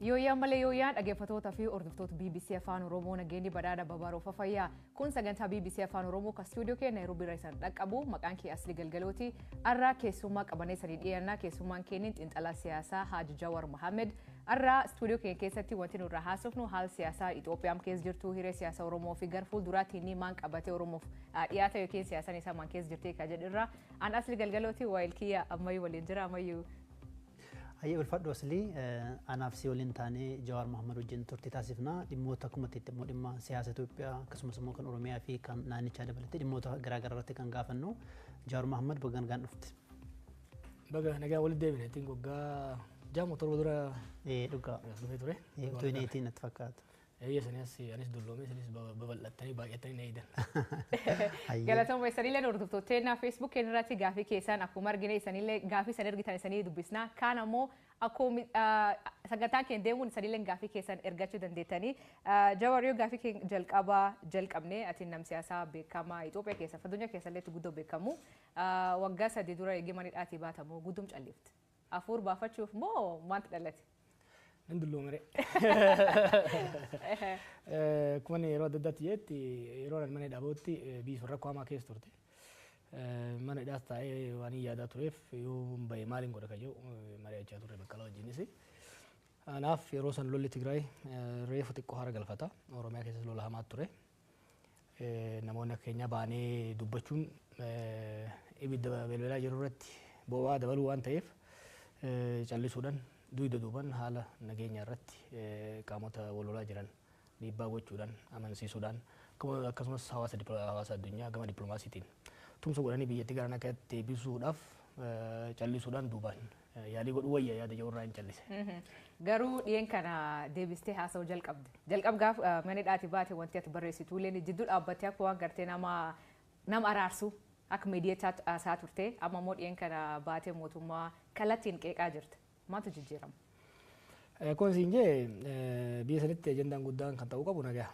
Yooyyaa malee yooyyaan dhaggeeffattoota fi hordoftoota BBC Afaan Oromoo, nageenyi badhaadha babaroofa fayyaa. Kun sagantaa BBC Afaan Oromoo kan istuudiyoo keenya Naayiroobii irra isaan dhaqqabu. Maqaan kee Asli Galgalooti. Har'aa keessummaa qabanee sanii dhiyaannaa. Keessummaan keenya xiinxalaa siyaasaa Haaji Jawar Mohammed. Har'aa istuudiyoo keenya keessatti wanti nurraa haasofnu haala siyaasaa Itoophiyaan keessa jirtu, hiree siyaasa Oromoo fi gara fuulduraatti inni maan qabatee Oromoof dhiyaata yookiin siyaasaan isaa maan keessa jirti kan jedhurra. An Asli Galgalooti, waayilkiyya ammayyuu waliin jira ammayyuu. Hayyee, ulfaadhu Aslii. Anaaf si waliin taanee Jawaar Mohammad wajjin turtii taasifna. Dhimmoota akkuma itti immoo dhimma siyaasa Itoophiyaa, akkasumas immoo kan Oromiyaa fi kan naannichaa dabalatee dhimmoota garaagaraa irratti kan gaafannu. Jawaar Mohammad, baga nagaan dhufte. Baga nagaa walitti deebine. Ittiin waggaa 6 7 dura Ee, dhugaa. dhufee ture. 2018 natti fakkaata. Eeyya, sanis anis dulloomee, isinis babal'attanii baay'attanii na eedan. Galatooma. Isanillee hordoftoota Facebook keenya irratti gaafii keessan akkuma argine, isanillee gaafii isan ergitan isanii dubbisna. Kaan ammoo akkuma sagantaan keenya deemuun isanillee gaafii keessan ergachuu dandeettanii. Jawar, yoo gaafii keenya jalqabaa jalqabne, ati nam siyaasaa beekamaa Itoophiyaa keessa, addunyaa keessa illee guddoo beekamu. Waggaa 3 dura eegee manidhaatii baatamu guddum callifte. Afuur baafachuuf moo maanti dhalate? Nan dulloomere. Akkuma yeroo adda addaatti jetti, yeroo ani mana hidhaa ba'utti biyyi sun rakkoo hamaa keessa turte. Mana hidhaas taa'ee waan hin yaadaa tureef, yoo bahe maaliin godha kan jedhu mari'achaa turre Baqqalaa wajjinis. Kanaaf yeroo san lolli Tigraay reefu xiqqoo hara galfata. Oromiyaa keessas lola hamaa ture. Namoonni akka keenya baanee dubbachuun ibidda belbelaa jiru irratti boba'aa dabaluu waan ta'eef, callisuudhaan duyda duuban haala nageenya irratti qaamota wal lolaa jiran dhiibbaa gochuudhaan, amansiisuudhaan, akkasumas hawaasa addunyaa gama dippiloomaasiitiin tumsa godhanii biyyattii gara nagaatti deebisuudhaaf callisuudhaan duubaan yaalii godhuu wayya yaada jedhu irraa hin callise. Garuu dhiyeen kana deebistee haasa'uu jalqabde. Jalqab gaaf mana hidhaatii baate wanti ati barreessitu illee jidduu dhaabbattee akka waan gartee nama araarsu akka miidiyaa haasaa turte. Amma immoo dhiyeen kana baatee mootummaa kallattiin qeeqaa jirta. Maaltu jijjiirama? Akkuma siin jee, biyya sanitti ajandaan guddaan kan ta'uu qabu nagaa.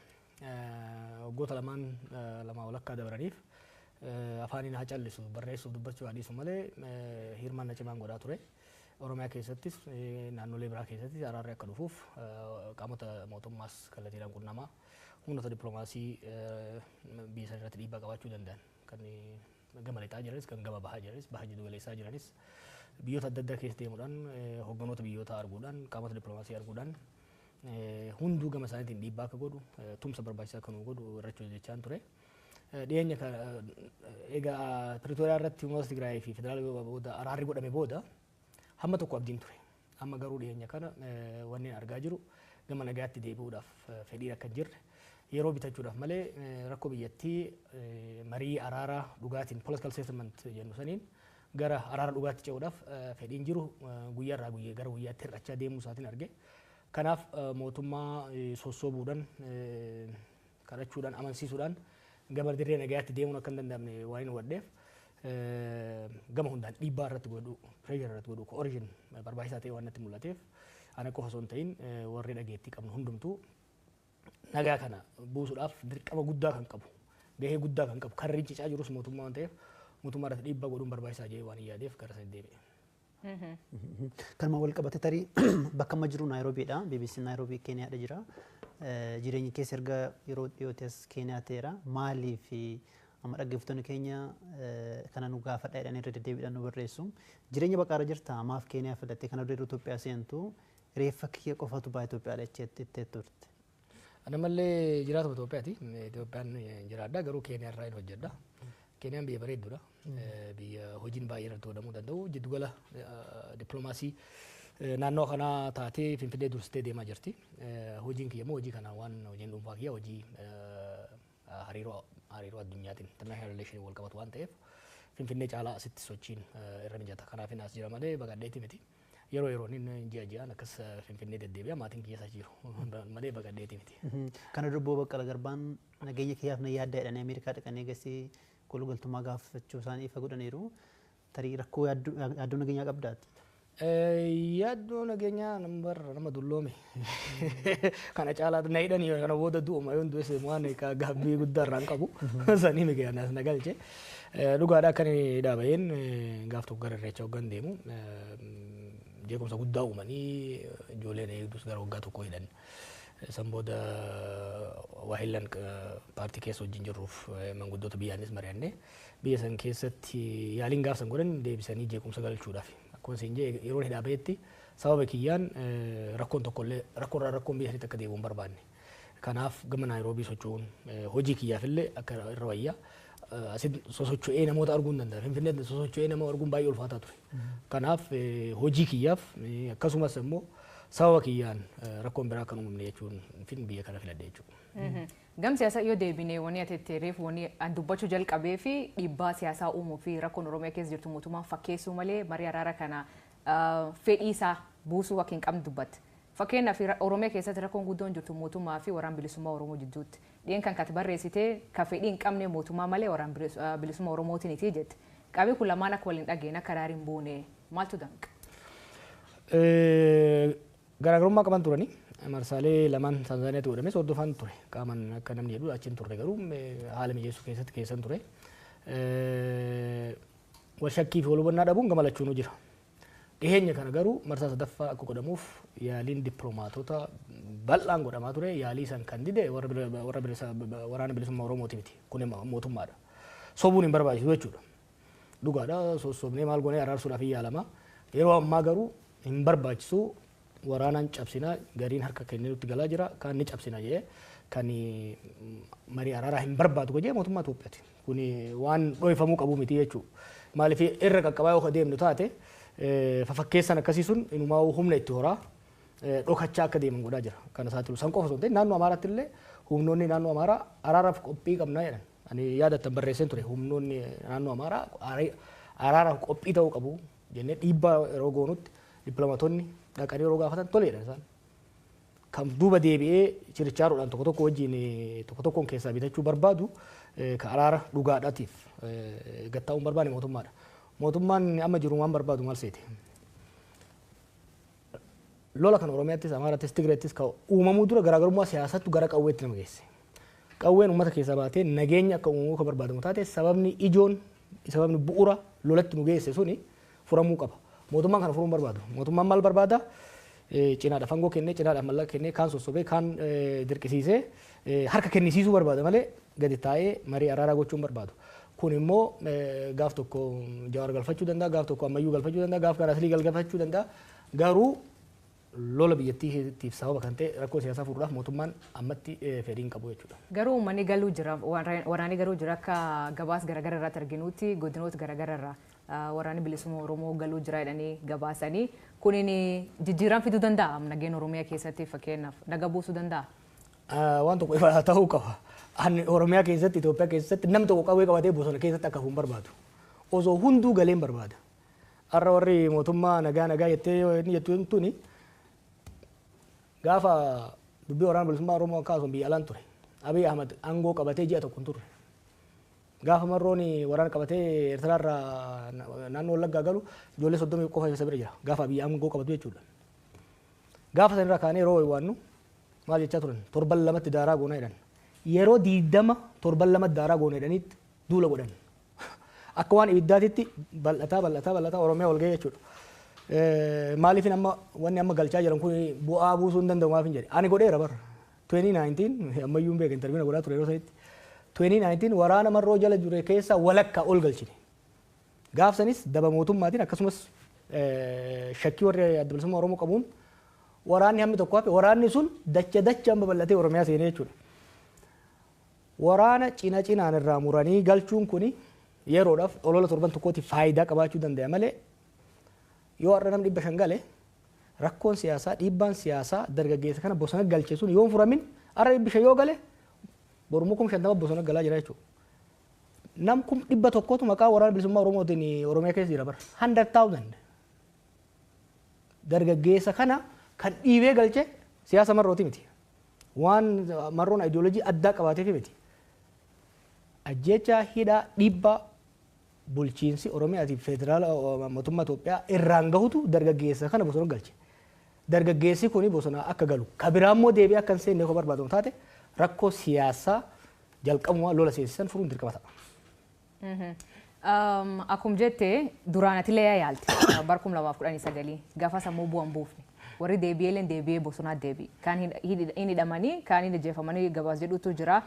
Waggoota lamaan lamaa walakkaa dabraniif afaaniin haa callisu, barreessuuf dubbachuu haa dhiisu malee, hirmaannaa cimaan godhaa ture. Oromiyaa keessattis naannolee biraa keessattis araarri akka dhufuuf qaamota mootummaas kallattiidhaan qunnamaa, humnoota dippiloomaasii biyya sana irratti dhiibbaa qabaachuu danda'an kan gama lixaa jiranis, kan gama bahaa jiranis, baha jiddu galeessaa jiranis, biyyoota adda addaa keessa deemuudhaan, hogganoota biyyoota arguudhaan, qaamota dippiloomaasii arguudhaan, hunduu gama isaaniitiin dhiibbaa akka godhu, tumsa barbaachisaa akka nu godhu irratti hojjechaan ture. Dhiyeenya egaa Pretoria irratti uummata Tigraay fi federaala booda araarri godhame booda hamma tokko abdiin ture. Amma garuu dhiyeenya kana wanni argaa jiru gama nagaatti deebi'uudhaaf fedhiin akka hin jirre, yeroo bitachuudhaaf malee rakkoo biyyattii marii araaraa dhugaatiin, political settlement jennu saniin, gara araara dhugaatti ce'uudhaaf fedhiin jiru guyyaarraa guyyaa gara guyyaatti hir'achaa deemuu isaatiin arge. Kanaaf mootummaa sossoobuudhaan, kadhachuudhaan, amansiisuudhaan gama dirree nagayaatti deemuun akka hin danda'amne waan hin hubadheef, gama hundaan dhiibbaa irratti godhu, pressure irratti godhu, coercion barbaachisaa ta'e waan natti mul'ateef, ana qofa osoo hin ta'in warri dhageettii qabnu hundumtuu nagaa kana buusuudhaaf dirqama guddaa kan qabu, gahee guddaa kan qabu, kan rincicaa jirus mootummaa waan ta'eef, mootummaa irratti dhiibbaa godhuun barbaachisaa jedhee waan hin yaadeef gara sana deebi'e. Kanuma wal qabate, tarii bakka amma jiru Naayiroobiidha. BBC Naayiroobii Keeniyaadha jira. Jireenyi keessa erga yeroo dhiyootti as Keeniyaa ta'eera. Maaliif amma dhaggeeffattoonni keenya kana nu gaafadha jedhanii irra deddeebiidhaan nu barreessu. Jireenya baqaarra jirta, maaf Keeniyaa filattee? Kana dura Itoophiyaa seentu reeffa kiyya qofatu ba'a Itoophiyaadha jettee turte. Ana mallee jiraatuma Itoophiyaati. Itoophiyaan jiraadha, garuu Keeniyaa irraa hin hojjedha. Keeniyaan biyya bareedduudha. Biyya hojiin baay'ee irratti godhamuu danda'u. Jiddugala dippiloomaasii naannoo kanaa taatee Finfinnee dursitee deemaa jirti. Hojiin kiyya immoo hojii kana waan hojiin dhuunfaa kiyya hojii hariiroo addunyaatiin, international relation, wal qabatu waan ta'eef, Finfinnee caalaa asitti sochiin irra mijata. Kanaaf as jira malee baqadheeti miti. Yeroo yeroon inni ji'a ji'aan akkas Finfinnee deddeebi'a, maatiin kiyya isa jiru malee baqadheeti miti. Kana dura Obbo Baqqala Garbaan nageenya kiyyaaf na yaadda jedhanii Ameerikaa dhaqanii gasii kolugaltummaa gaafachuu isaanii ifa godhaniiru. Tarii rakkoo yaaddoo nageenyaa qabdaati? Yaaddoo nageenyaa nama dulloome kana caalaa na hidhanii kana booda du'uma, yoon du'es waan gaabbii guddaa irraa hin qabu sanii miti as na galche. Dhugaadha, akka inni dhaaba'een gaaf tokko gara Irreecha hoggan deemu Jeequmsa guddaa uumanii ijoolleen eegdus gara waggaa 1 hidhan. San booda waahillan paartii keessa wajjin jirruuf manguddoota biyyaanis mari'annee biyya san keessatti yaaliin gaaf san godhan deebisanii jeequmsa galchuudhaaf. Akkuma isin jee, yeroo hidhaa bahetti sababa kiyyaan rakkoon tokkollee rakkoorraa rakkoon biyya sanitti akka deebi'u hin barbaanne. Kanaaf gama Naayiroobii socho'uun hojii kiyyaaf illee akka irra wayyaa. Asitti sosocho'ee namoota arguu hin danda'a. Finfinneetti sosocho'ee nama arguun baay'ee ulfaataa ture. Kanaaf hojii kiyyaaf akkasumas immoo sababa kiyyaan rakkoon biraa kan uumamne jechuun fin biyya kana filadhe jechuudha. Gam siyaasaa yoo deebine, wanni ati itti reefu wanni an dubbachuu jalqabee fi dhiibbaa siyaasaa uumuu fi rakkoon Oromiyaa keessa jirtu mootummaan fakkeessuu malee marii araara kana fedhii isaa buusuu akka hin qabne dubbatte. Fakkeenyaaf, Oromiyaa keessatti rakkoon guddoon jirtu mootummaa fi Waraana Bilisummaa Oromoo jidduutti. Dhiyen kan kati barreessitee ka fedhii hin qabne mootummaa malee Waraana Bilisummaa Oromootiin jette. Qaamni kun lamaan akka waliin dhageen akka araara hin buune maaltu danqa? Garaagarummaa qaban turani. Marsaalee lamaan Taanzaaniyaatti godhames hordofaan ture. Qaaman akka namni jedhu achiin turre, garuu haala mijeessuu keessatti keessan ture. Wal shakkii fi wal hubannaa dhabuun gama lachuunuu jira. Dhiheenya kana garuu marsaa sadaffaa akka godhamuuf yaaliin dippiloomaatota bal'aan godhamaa ture. Yaalii san kan dide warra Waraana Bilisummaa Oromooti miti. Kun mootummaadha. Sobuun hin barbaachisu jechuudha. Dhugaadha, sossobnee maal goonee araarsuudhaaf hin yaalama. Yeroo ammaa garuu hin barbaachisu, waraanaan cabsinaa, gariin harka kennee nutti galaa jira, kaan ni cabsina jedhee kan marii araaraa hin barbaadu jedhee mootummaa Itoophiyaati. Kun waan dhoofamuu qabu miti jechuudha. Maaliif, irra qaqqabaa yoo deemnu taate fafakkeessan akkasii sun inumaa humna itti horaa dhokachaa akka deeman godhaa jira. Kana saaxilu san qofa osoo hin ta'in, naannoo Amaaraatti illee humnoonni naannoo Amaaraa araaraaf qophii qabnaa jedhan. Ani yaadattan barreesseen ture, humnoonni naannoo Amaaraa araaraaf qophii ta'uu qabu jennee dhiibbaa yeroo goonutti dippiloomaatonni dhaqanii yeroo gaafatan tole jedhan isaan. Kan duuba deebi'ee chirichaaroodhaan tokko tokko wajjin tokko tokkoon keessaa bitachuu barbaadu, ka araara dhugaadhaatiif gattaa'uun barbaade mootummaadha. Mootummaan amma jiru waan barbaadu maal seete? Lola kan Oromiyaattis, Amaarattis, Tigreettis kan uumamuu dura garaagarummaa siyaasattu gara qawweetti nama geesse. Qawween uummata keessaa baatee nageenya akka uumamuu kan barbaadamu taate, sababni ijoon, sababni bu'uura lolatti nu geesse suni furamuu qaba. Mootummaan kana furuu hin barbaadu. Mootummaan maal barbaada? Cinaadhaaf aangoo kennee, cinaadhaaf mallaqa kennee, kaan sossobee, kaan dirqisiisee harka kennisiisuu barbaada malee gadi taa'ee marii araaraa gochuu hin barbaadu. Kun immoo gaaf tokko Jawaar galfachuu danda'a, gaaf tokko Ammayyuu galfachuu danda'a, gaaf kan Aslii galfachuu danda'a. Garuu lola biyyattiitiif sababa kan ta'e rakkoo siyaasaa furuudhaaf mootummaan ammatti fedhii hin qabu jechuudha. Garuu uummanni galuu jira, waraanni galuu jira. Akka gabaas garaagaraa irratti arginutti godinoota garaagaraa irraa Waraanni Bilisummaa Oromoo galuu jira jedhanii gabaasanii, kunin jijjiirama fiduu danda'a nageenya Oromiyaa keessatti, fakkeenyaaf naga buusuu danda'a? Waan tokko ifa ta'uu qaba. Ani Oromiyaa keessatti, Itoophiyaa keessatti namni tokko qawwee qabatee bosona keessatti akka hafu hin barbaadu. Osoo hunduu galee hin barbaada. Har'a warri mootummaa nagaa nagaa jettee inni jettu tuni, gaafa dubbii Waraana Bilisummaa Oromoo kaasuun biyya alaan ture. Abiy Ahmad aangoo qabatee ji'a 1 hin turre. Gaafa Marroon waraana qabatee Eertiraarraa naannoo Wallaggaa galu ijoollee 30 qofa isa bira jira. Gaafa Abiy aangoo qabatu jechuudha. Gaafa sanirraa kaanee yeroo waannu maal jechaa turan? Torban 2tti daaraa goonaa jedhan. Yeroo 20 torban 2tti daaraa goona jedhaniitti duula godhan. Akka waan ibiddaatitti bal'ataa bal'ataa bal'ataa Oromiyaa wal ga'ee jechuudha. Maaliif amma wanni amma galchaa jiran kun bu'aa buusuu hin danda'u maaf hin jedhe. Ani godheera bara. 2019 ammayyuu hin beeka, interview godhaa ture yeroo sanitti. 2019 waraana Marroo jala jure keessa walakkaa ol galchine. Gaaf sanis daba mootummaatiin akkasumas shakkii warri Adda Bilisummaa Oromoo qabuun waraanni hammi tokko hafe, waraanni sun dacha dachaan babal'atee Oromiyaa seenee jechuudha. Waraana cina cinaan irraa muranii galchuun kuni yeroodhaaf olola torban tokkootiif faayidaa qabaachuu danda'a malee, yoo har'a namni 500 gale, rakkoon siyaasaa, dhiibbaan siyaasaa dargaggeessa kana bosona galche sun yoo hin furamin, har'a 500 yoo gale, borummoo 50,000 bosona galaa jira jechuudha. Nam 100,000tu maqaa Waraana Bilisummaa Oromootiin Oromiyaa keessa jira bara. 100,000. Dargaggeessa kana kan dhiibee galche siyaasa Marrooti miti. Waan Marroon ideoloojii addaa qabaateef miti. Ajjeechaa, hidhaa, dhiibbaa bulchiinsi Oromiyaatiif federaala mootummaa Itoophiyaa irraan gahutu dargaggeessa kana bosona galche. Dargaggeessi kuni bosona akka galu, ka biraa immoo deebi'ee akka hin seenne yoo barbaadamu taate, rakkoo siyaasaa jalqabumaa lola seensisan furuun dirqama ta'a. Akkuma jette duraan ati illee yaalte bara 2019 gaafa sammuu bu'an buufne. Warri deebi'ee deebi'ee bosonaa deebi'e. Kaan hin hidhamanii, kaan hin ajjeefamanii gabaas jedhutu jira.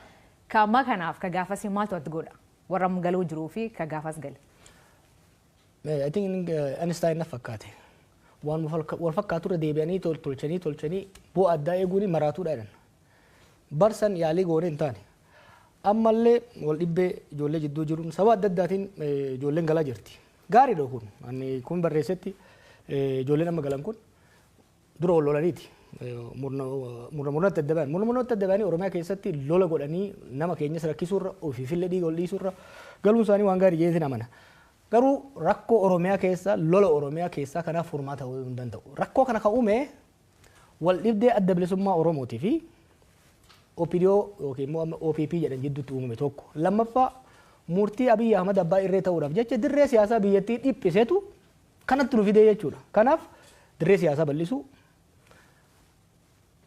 Ka ammaa kanaaf ka gaafas maaltu ati godha? Warra galuu jiruu fi ka gaafas gale. I think Einstein na fakkaate. Waan wal fakkaatu irra deebi'anii tolchanii tolchanii bu'aa addaa eeguun maraatuudha jedhan. Barsan yaalii goonee hin taane. Ammallee wal dhibbee ijoollee jidduu jiruun sababa adda addaatiin ijoolleen galaa jirti. Gaariidha kun. Ani kun barreessetti ijoolleen amma galan kun dura wal lolaniiti. Murna murnatti adda ba'an. Murna murnatti adda ba'anii Oromiyaa keessatti lola godhanii nama keenyas rakkisuurra, ofiifillee dhiiga ol dhiisuurra galuun isaanii waan gaarii jedheetiin amana. Garuu rakkoo Oromiyaa keessa, lola Oromiyaa keessaa kanaaf furmaata ta'uu hin danda'u. Rakkoo kana kan uume wal dhibdee Adda Bilisummaa Oromootii fi OPDO yookiin immoo OPP jedhan jidduutti uumame tokko. Lammaffaa, murtii Abiyyi Ahmad abbaa irree ta'uudhaaf jecha dirree siyaasaa biyyattii dhiphiseetu kanatti nu fidee jechuudha. Kanaaf dirree siyaasaa bal'isuu,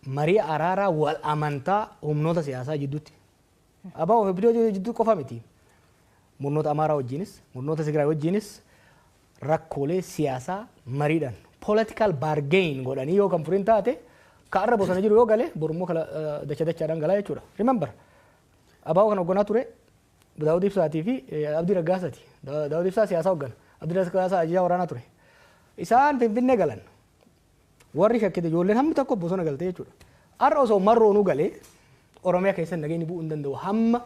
marii araaraa wal amantaa humnoota siyaasaa jidduutti. Abbaa OPDO jidduu qofa miti. Murnoota Amaaraa wajjinis, murnoota Tigraay wajjinis rakkoolee siyaasaa mariidhaan political bargain godhanii yoo kan furin taate, ka arra bosona jiru yoo gale borummoo kala dacha dachaadhaan galaa jechuudha. Remember, ABO kan hoogganaa ture Daawud Ibsaatii fi Abdii Raggaasaati. Daawud Ibsaa siyaasaa hooggana. Abdii Raggaasaa ajajaa waraanaa ture. Isaan Finfinnee galan. Warri shakkite ijoolleen hammi tokko bosona galte jechuudha. Har'a osoo marroonuu galee Oromiyaa keessa nageenyi bu'uu hin danda'u hamma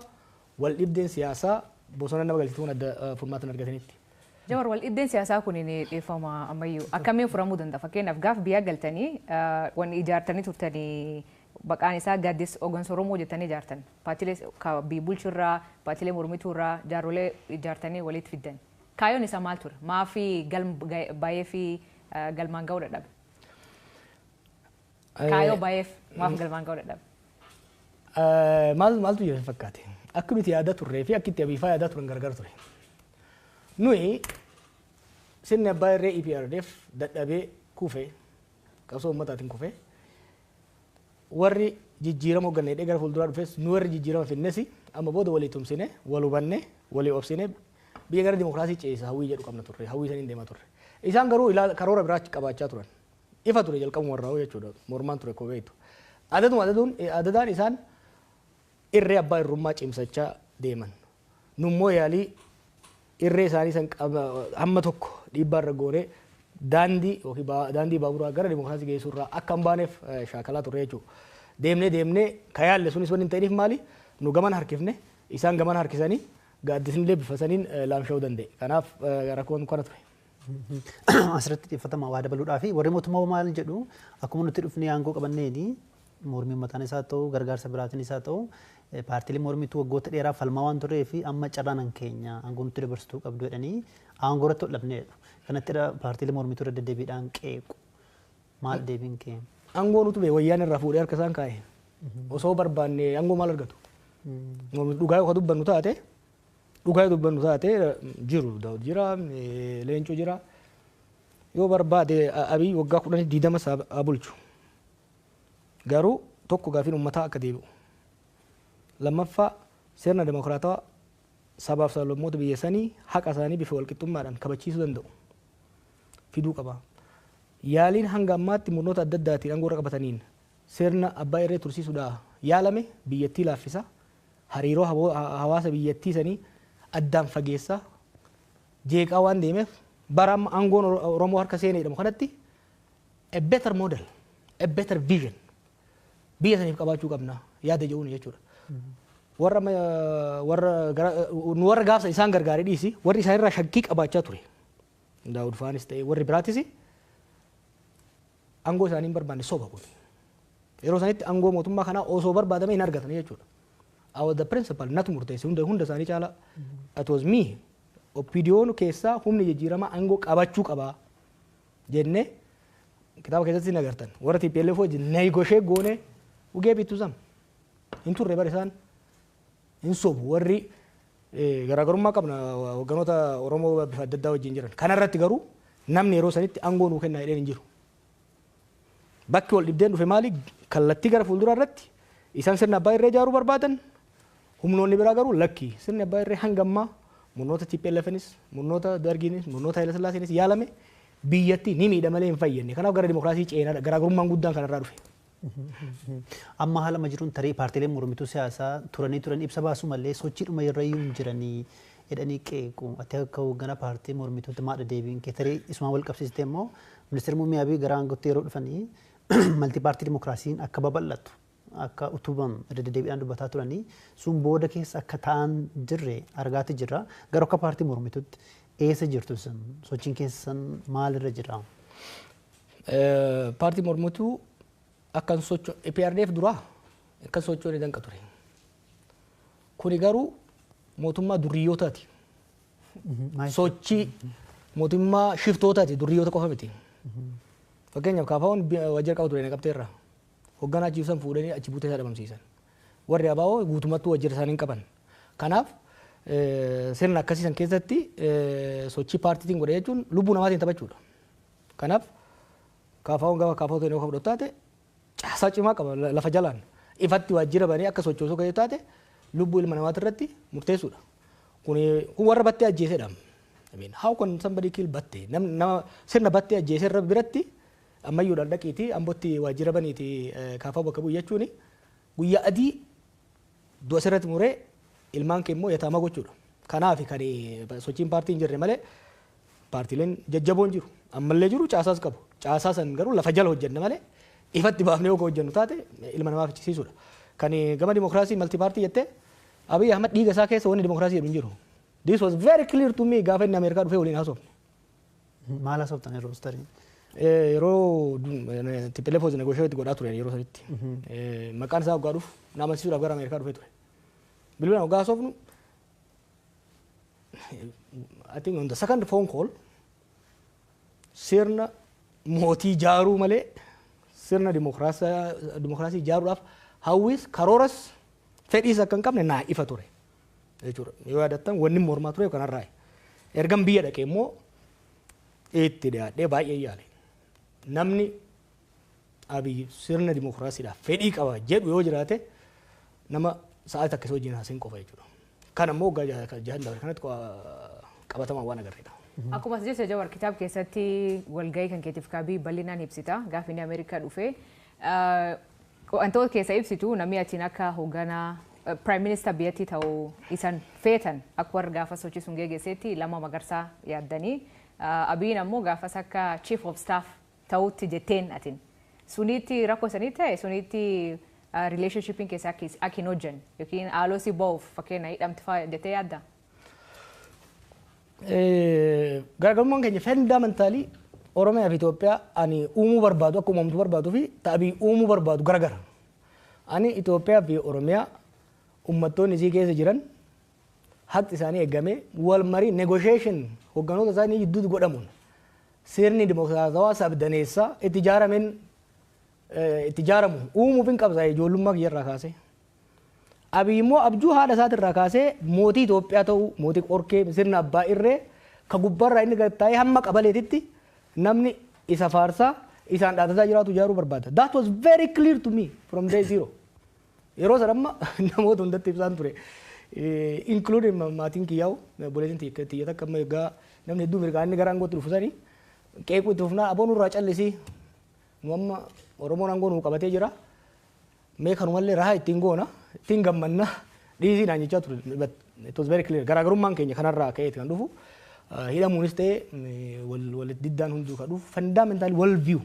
wal dhibdeen siyaasaa bosona nama galchituun adda furmaata hin argatanitti. Jawar, wal dhibdeen siyaasaa kun ni dhiyeeffama ammayyuu akkamiin furamuu danda'a? Fakkeenyaaf, gaaf biyya galtanii wanni ijaartanii turtanii maqaan isaa Gaaddisa Hooggansa Oromoo jettanii ijaartan. Paartiilee biyya bulchurraa, paartiilee mormituurraa jaarrolee ijaartanii walitti fiddan. Kaayyoon isaa maal ture? Maafi galma baay'ee fi galmaan ga'uu dadhabe? Kaayyoo baay'eef maaf galmaan ga'uu dadhabe? Maaltu jira fakkaate? Akka nuti yaada turree fi akka itti abiifaa yaadaa turan gargar ture. Nuyi sirni abbaa irree EPRDF dadhabee kufee, qabsoo uummataatiin kufee, warri jijjiirama hoogganne gara fuulduraa dhufes, nu warri jijjiirama finnes amma booda walii tumsine, wal hubanne, walii obsine, biyya gara dimokiraasii ceesa hawwii jedhu qabna turre, hawwii saniin deemaa turre. Isaan garuu karoora biraa qabaachaa turan. Ifa ture jalqabuma warraa jechuudha, mormaan ture koo beektu. Adaduma adaduun adadaan isaan irree abbaa irrummaa cimsachaa deeman. Nummoo yaalii irree isaanii san hamma tokko dhiibbaa irra goonee daandii yookiin daandii baaburaa gara dimokiraasii geessuu irraa akka hin baaneef shaakalaa turre jechuudha. Deemnee deemnee ka yaalle sunis wanni hin ta'iniif maali? Nu gaman harkifne, isaan gaman harkisanii, gaaddisni illee bifa saniin laamsha'uu danda'e. Kanaaf rakkoon kana ture. Asirratti xiyyeeffatama waa dabaluudhaa fi warri mootummaa maal jedhu? Akkuma nuti dhufnee aangoo qabanneeni mormii mataan isaa ta'u, gargaarsa biraatiin isaa ta'u, paartiilee mormituu waggoota dheeraa falmaa waan turee fi amma carraan keenya aangoo nutti dabarsituu qabdu jedhanii aangoo irratti hodhamneedha. Kanatti paartiilee mormituu irra deddeebiidhaan qeequ. Maal deebiin kee? Aangoo nutu bee wayyaan irraa fuudhee harka isaan kaa'e. Osoo barbaanne aangoo maal argatu? Dhugaa yoo dubbannu taate, dhugaa yoo dubbannu taate, jiru Daawud jira, Leencoo jira. Yoo barbaade Abiy waggaa 10, 20 haa bulchu. Garuu tokko, gaafiin uummataa akka deebi'u. Lammaffaa, sirna dimokiraatawaa sabaaf sablammoota biyya sanii haqa isaanii bifa walqixxummaadhaan kabachiisuu danda'u fiduu qaba. Yaaliin hanga ammaatti murnoota adda addaatiin aangoo irra qabataniin sirna abbaa irree tursiisuudhaa yaalame biyyattii laaffisa. Hariiroo hawaasa biyyattii sanii addaan fageessa, jeeqaa waan deemeef, bara amma aangoon Oromoo harka seenee jedhamu kanatti a better model, a better vision biyya saniif qabaachuu qabna yaada jedhuun jechuudha. Warra nu warra gaafsa isaan gargaaree dhiisi, warri isaan irraa shakkii qabaachaa ture. Daawud faanis ta'e warri biraatis aangoo isaanii hin barbaanne, soba kun. Yeroo sanitti aangoo mootummaa kanaa osoo barbaadame hin argatan jechuudha. I was the principal, natu murteesse hunda hunda isaanii caala. It was me. OPDO'n keessaa humni jijjiiramaa aangoo qabachuu qabaa jennee kitaaba keessatti hin agartan. Warra TPLF wajjin negotiate goone ugee bittu sam. Hin turre bara isaan hin sobu, warri garaagarummaa qabna hogganoota Oromoo bifa adda addaa wajjin jiran. Kanarratti garuu namni yeroo sanitti aangoo nuu kennaa jedheen hin jiru. Bakki wal dhibdeen dhufe maali? Kallattii gara fuulduraa irratti isaan sirna abbaa irree ijaaruu barbaadan, humnoonni biraa garuu lakki, sirni abbaa irree hanga ammaa Murnoota TPLFnis, murnoota Dargiinis, murnoota Haayila Sillaaseenis yaalame biyyatti ni miidha malee hin fayyadne. Kanaaf gara dimokiraasii ceenaadha. Garaagarummaan guddaan kanarraa dhufe. Amma haala amma jiruun tarii paartiileen mormituu siyaasaa turanii turan ibsa baasuu malee sochiidhuma irra iyyuu hin jiranii jedhanii qeequ. Ati akka hoogganaa paartii mormituutti maadha deebiin kee? Tarii isumaan wal qabsiiste immoo ministeerri muummee Abiy gara aangootti yeroo dhufanii malti paartii dimokiraasiin akka babal'atu akka utubamu irra deddeebiidhaan dubbataa turanii, sun booda keessa akka ta'an jirre argaati jirra. Garuu akka paartii mormituutti eessa jirtu sun? Sochiin keessan maalirra jira? Paartii mormituu akkan socho EPRDF duraa akkan sochoone danqa ture. Kuni garuu mootummaa durriyyootaati. Sochii mootummaa shiftootaati, durriyyoota qofa miti. Fakkeenyaaf KFO'n waajjira qabu ture Naqamteerra. Hoogganaa achi ibsan fuudhanii achi buutee isaa dhabamsiisan. Warri ABO guutummattuu waajjira isaanii hin qaban. Kanaaf sirna akkasii san keessatti sochii paartiitiin godhe jechuun lubbuu namaatiin taphachuudha. Kanaaf KFO'n gama KFO ta'e yoo fudhatu taate caasaa cimaa qaba lafa jalaan. Ifatti waajjira banee akka sochoosuu kan taate lubbuu ilma namaati irratti murteessuudha. Kun warra Battee ajjeesedha. I mean, how can somebody kill Battee? Nama sirna Battee ajjeese irra biratti ammayyuudhaan dhaqiitii Ambootti waajjira baniiti KFO bakka bu'u jechuun guyyaa adii du'a sirratti muree ilmaan kee immoo yataamaa gochuudha. Kanaaf kan sochiin paartii hin jirre malee paartiileen jajjaboon jiru. Ammallee jiru, caasaas qabu. Caasaa san garuu lafa jala hojjenna malee ifatti baafnee yoo hojjennu taate ilma namaa fichisiisuudha. Kan gama dimokiraasii malti paartii jettee, Abiy Ahmad dhiiga isaa keessa wanni dimokiraasii jedhu hin jiru. This was very clear to me gaafa inni Ameerikaa dhufee waliin haasofne. Maal haasoftan yeroo tarii? Yeroo TPLF was negotiate godhaa ture yeroo sanitti. Maqaan isaa waggaa dhufu na amansiisuudhaaf gara Ameerikaa dhufee ture. Bilbilaan waggaa haasofnu, I think on the second phone call, sirna mootii jaaruu malee sirna dimokiraasii ijaaruudhaaf hawwis, karooras, fedhiis akka hin qabne naa ifa ture jechuudha. Yoo yaadattan wanni mormaa ture kanarraa. Ergan biyya dhaqee immoo itti dhiyaadhee baay'ee yaale. Namni Abiy sirna dimokiraasiidhaaf fedhii qaba jedhu yoo jiraate nama sa'aatii akkasii wajjin haasa'in qofa jechuudha. Kan ammoo waggaa 6 dabre kanatti qabatamaan waan agarreedha. Akkuma as jette Jawar, kitaaba keessatti walgahii kan keetiif kaabii bal'inaan ibsita gaafa inni Ameerikaa dhufe. Wantoota keessa ibsitu namni achiin akka hoogganaa Prime Minister biyyattii ta'uu isan feetan akka warra gaafa sochii sun geggeessetti Lammaa Magarsaa yaaddanii, Abiyin ammoo gaafas akka Chief of Staff ta'utti jetteen atin. Sunitti rakkoo sanii ta'e, sunitti relationshipiin keessa akka hin hojjenne yookiin haaloo si ba'uuf fakkeenya hidhamti fa'aa jettee yaadda? Garaagarummaan keenya fundamentally Oromiyaa fi Itoophiyaa ani uumuu barbaadu akka uumamtu barbaaduu fi ta'abii uumuu barbaadu garagara. Ani Itoophiyaa fi Oromiyaa uummattoonni isii keessa jiran haqi isaanii eegamee wal marii, negotiation hogganoota isaanii gidduutti godhamuun sirni dimokiraatawaa sabdaneessaa itti ijaarameen itti ijaaramu uumuuf hin qabsa ijoollummaa kiyyarraa kaasee. Abiy immoo abjuu haadha isaatirraa kaasee mootii Itoophiyaa ta'uu, mootii qorkee, sirna abbaa irree ka gubbaarraa inni gad taa'ee hamma qabaleetitti namni isa faarsaa isaan dhaatataa jiraatu ijaaruu barbaada. That was very clear to me from day zero. Yeroo sana amma namoota hundatti ibsaan ture. Including maatiin kiyyaa'u, obboleettiin tiyya takka amma egaa namni hedduu mirgaa inni gara aangootti dhufu sanii qeequu itti fufnaa, aboon nurraa callisii, nu amma Oromoon aangoo nuu qabatee jira. Mee kanumallee rahaa ittiin goona, ittiin gammanna, dhiisii naan jechaa ture. But it was very clear. Garaagarummaan keenya kanarraa ka'eeti kan dhufu. Hidhamuunis ta'e walitti diddaan hunduu kan dhufu fundamentally world view.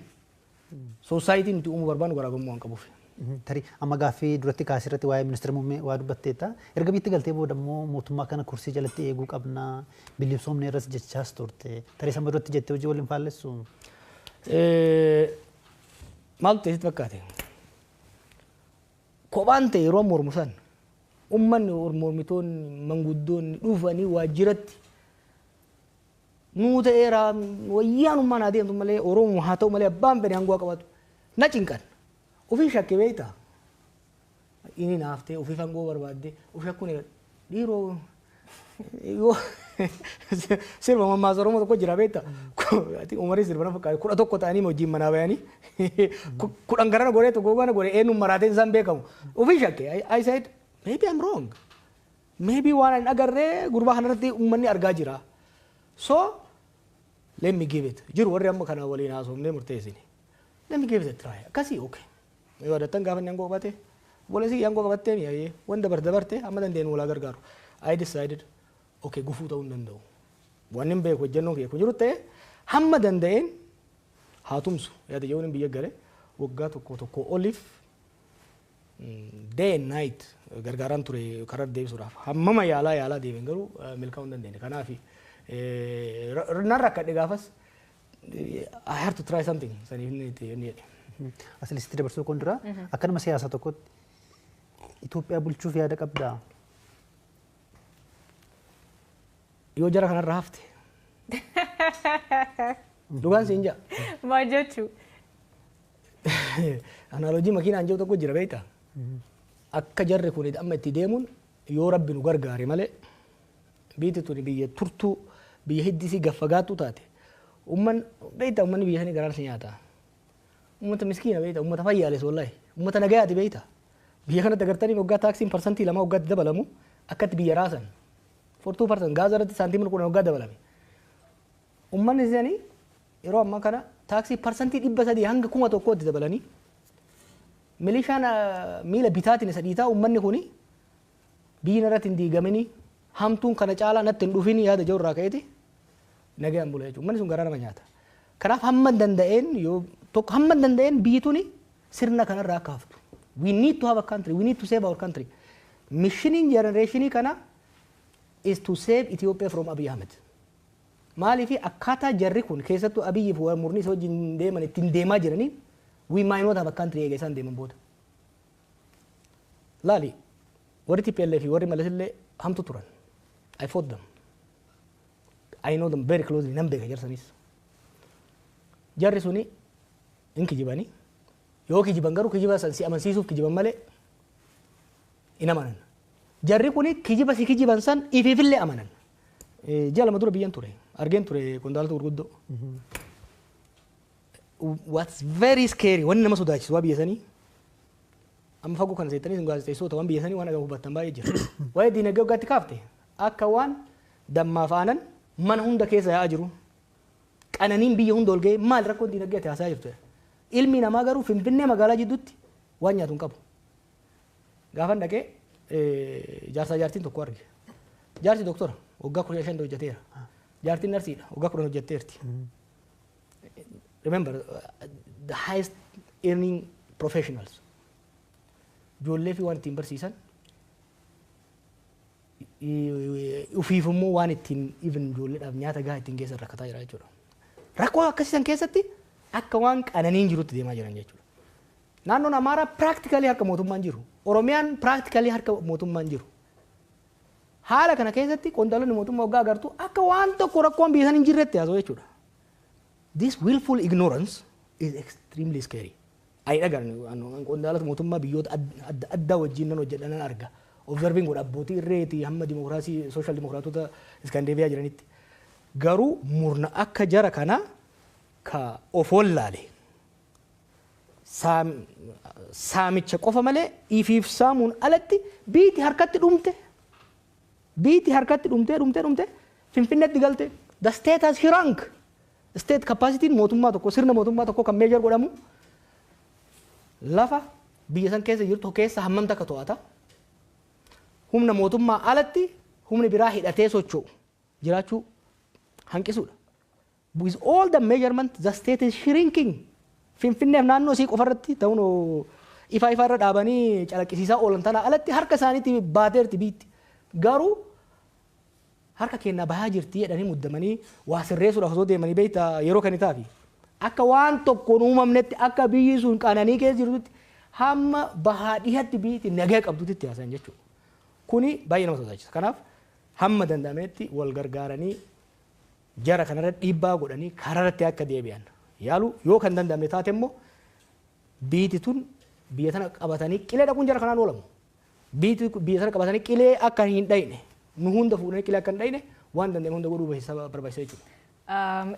Society nuti uumuu barbaannu garaagarummaa waan qabuuf. Tarii amma gaaffii duratti kaasirratti waa'ee ministeera muummee waa dubbatteetta. Erga biyyatti galtee booda immoo mootummaa kana kursii jalatti eeguu qabna, bilisoomne irras jechaas turte. Tarii sama duratti jettee hojii waliin faallessu? Maaltu ta'e sitti fakkaate? Kophaan ta'e yeroo mormu san uummanni, mormitoonni, manguddoonni dhufanii waajjiratti nuu ta'eera, wayyaanummaan haa deemtu malee, Oromoo haa ta'u malee, abbaan fedhe aangoo qabatu na cinqan. Ofii shakke beektaa? Inni naaftee ofiif aangoo barbaadde of shakkuun dhiiroo yoo sirba mammaasa Oromoo tokko jira beektaa? Umarii sirba na fakkaate, 11 ta'anii hojiin manaa bayanii 10 garana godhee tokko gana godhee eenyuun maraateen isaan beekamu. Ofii shakke. I said, maybe I'm wrong. Maybe waan hin agarree gurbaa kanarratti uummanni argaa jira. So let me give it. Jiru warri amma kana waliin haasofnee murteessine. Let me give it a try. Akkasii, okay. Yoo adattan gaafa inni aangoo qabate, obboleessi aangoo qabattee mi'aayee wanta dabarte amma dandeenyu walaa gargaaru. I decided, okay, gufuu ta'uu hin danda'u. Wanni hin beeku hojjennoon kiyya kun jiru ta'e hamma danda'een haa tumsu yaada jedhuun biyya gale waggaa tokko tokko oliif day and night gargaaraan ture karaa deebisuudhaaf. Hammama yaalaa yaalaa deebiin garuu milkaa'uu hin dandeenye. Kanaaf nan rakkadhe gaafas, I have to try something saniif inni itti inni jedhe. Asilitti dabarsuu kun dura, akka nama siyaasaa tokkotti Itoophiyaa bulchuuf yaada qabdaa? Yoo jara kanarra hafte, dhugaan siin ja'a. Maal jechuu? Analogy makiinaan jiru tokko jira, beektaa? Akka jarri kun amma itti deemuun, yoo Rabbi nu gargaare malee, biyyi tuni biyya turtuu, biyya hiddisii gaffagaattuu taate. Umman, beektaa, ummanni biyya sanii garaan si nyaata. Ummata miskiina, beektaa, ummata fayyaales, wallahi ummata nagayaati, beektaa. Biyya kanatti agartanii waggaa taaksiin 2% waggaatti dabalamu akkatti biyya raasan. For 2%, gaaza irratti saantiimii 10 waggaa dabalame. Ummanni isaanii yeroo ammaa kana taaksii 300% hanga 1000tti dabalanii, milishaan miila bitaatiin isa dhiitaa, uummanni kuni biyyi irratti hin diigamini, hamtuun kana caalaa natti hin dhufin yaada jiru irraa ka'eeti nagayaan bula jechuudha. Uummanni sun garaa nama nyaata. Kanaaf hamma danda'een, yoo tokko hamma danda'een biyyi tuni sirna kanarraa akka haftu. We need to have a country. We need to save our country. Missioniin generationii kana is to save Ethiopia from Abiy Ahmed. Maaliif? Akkaataa jarri kun, keessattuu Abiyyi fi murni isa wajjin deeman ittiin deemaa jiranii, we might not have a country eega isaan deeman booda. Laali, warri TPLF fi warri Malas illee hamtu turan. I fought them. I know them very closely, nan beeka jarsanis. Jarri suni hin kijibanii, yoo kijiban garuu kijiba san si amansiisuuf kijiban malee hin amanan. Jarri kuni kijiba si kijiban san ifiifillee amanan. Ji'a 2 dura biyyan ture. Argeen ture qondaalota gurguddoo. What's very scary, wanni nama sodaachisu waa biyya sanii, amma fagoo kana seettanii sun gaazexeessota waan biyya sanii waan agamu hubattan baay'ee jira. Waa'ee diinagdee waggaatti kaafte, akka waan dammaaf aanan mana hunda keessa yaa'aa jiru. Qananiin biyya hunda ol ga'ee, maal rakkoon diinagdee ati haasaa jirtu? Ilmi namaa garuu Finfinnee magaalaa jidduutti waan nyaatu hin qabu. Gaafan dhaqee jaarsaa jaartiin tokko arge. Jaarsi doktora, waggaa 15 hojjeteera. Jaartiin narsiidha, waggaa 10 hojjetteerti. Remember, the highest earning professionals. Ijoollee fi waan ittiin barsiisan, ufiif immoo waan ittiin even ijoolleedhaaf nyaata gahaa ittiin geessan rakkataa jira jechuudha. Rakkoo akkasii san keessatti akka waan qananiin jirutti deemaa jiran jechuudha. Naannoon Amaaraa practically harka mootummaan jiru. Oromiyaan practically harka mootummaan jiru. Haala kana keessatti qondaalonni mootummaa waggaa agartu akka waan tokko rakkoon biyya san hin jirretti haasa'u jechuudha. This willful ignorance is extremely scary. Ani dhagaan qondaalota mootummaa biyyoota adda addaa wajjin nan hojjedha, nan arga. Observing godha, abbootii irreeti hamma dimokiraasii social dimokiraatota Iskandeeviyaa jiranitti. Garuu murna akka jara kana ka of wallaale, saamicha qofa malee ifiif saamuun alatti biiti harkatti dhumte, biiti harkatti dhumtee dhumtee dhumte Finfinneetti galte. The state has shrunk. State capacity mootummaa tokko, sirna mootummaa tokko kan measure godhamu lafa biyya san keessa jirtu keessa hammam takka to'ata, humna mootummaa alatti humni biraa hidhatee socho'u jiraachuu hanqisuudha. With all the measurement, the state is shrinking. Finfinneef naannoo isii qofarratti ta'uun ifa ifa irra dhaabanii calaqqisiisaa oolan tana alatti harka isaaniitti baateerti biitti. Garuu harka kennaa bahaa jirti jedhanii muddamanii waa sirreessuudhaaf osoo deemanii, beektaa, yeroo kan itaafi. Akka waan tokkoon uumamnetti, akka biyyi sun qananii keessa jirtutti, hamma bahaa dhihatti biyyi nagaa qabdutti itti haasayan jechuudha. Kuni baay'ee nama sodaachisa. Kanaaf hamma danda'ametti wal gargaaranii jara kanarra dhiibbaa godhanii karaarratti akka deebi'an yaalu. Yoo kan danda'amne taate immoo, biyyi tun biyya tana qabatanii qilee dhaquun jara kanaan oolamu. Biyyi biyya tana qabatanii qilee akka hin dhayne, nu hunda fuudhanii qilee akka hin dhayne waan danda'ame hunda godhuu barbaachisa jechuudha.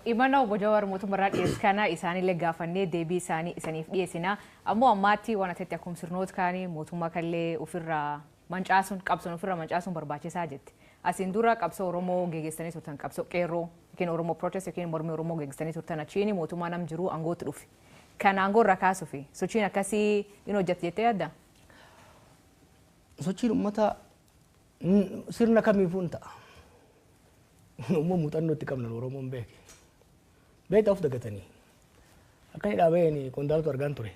Imana obbo Jawaar mootummaarraa dhiyeessu kana isaanillee gaafannee deebii isaanii isaniif dhiyeessina. Ammoo ammaatti waan asitti akkuma sirnoota kaanii mootummaa kallee ofirraa Mancaasuun qabsoon ofirra mancaasuun barbaachisaa jetti. Asiin dura qabsoo Oromoo geggeessanii turtan, qabsoo qeerroo yookiin Oromoo protest yookiin mormii Oromoo geggeessanii turtan, achiin mootummaa nam jiru aangootti dhufe. Kan aangoo irra kaasuufi sochiin akkasii in hojjette jettee yaadda? Sochiin uummataa sirna kamiifuu hin ta'a. Immoo muuxannoo itti qabna Oromoon beeke. Beektaa of dagatanii. Akka inni dhaabeen qondaaltu argaan ture.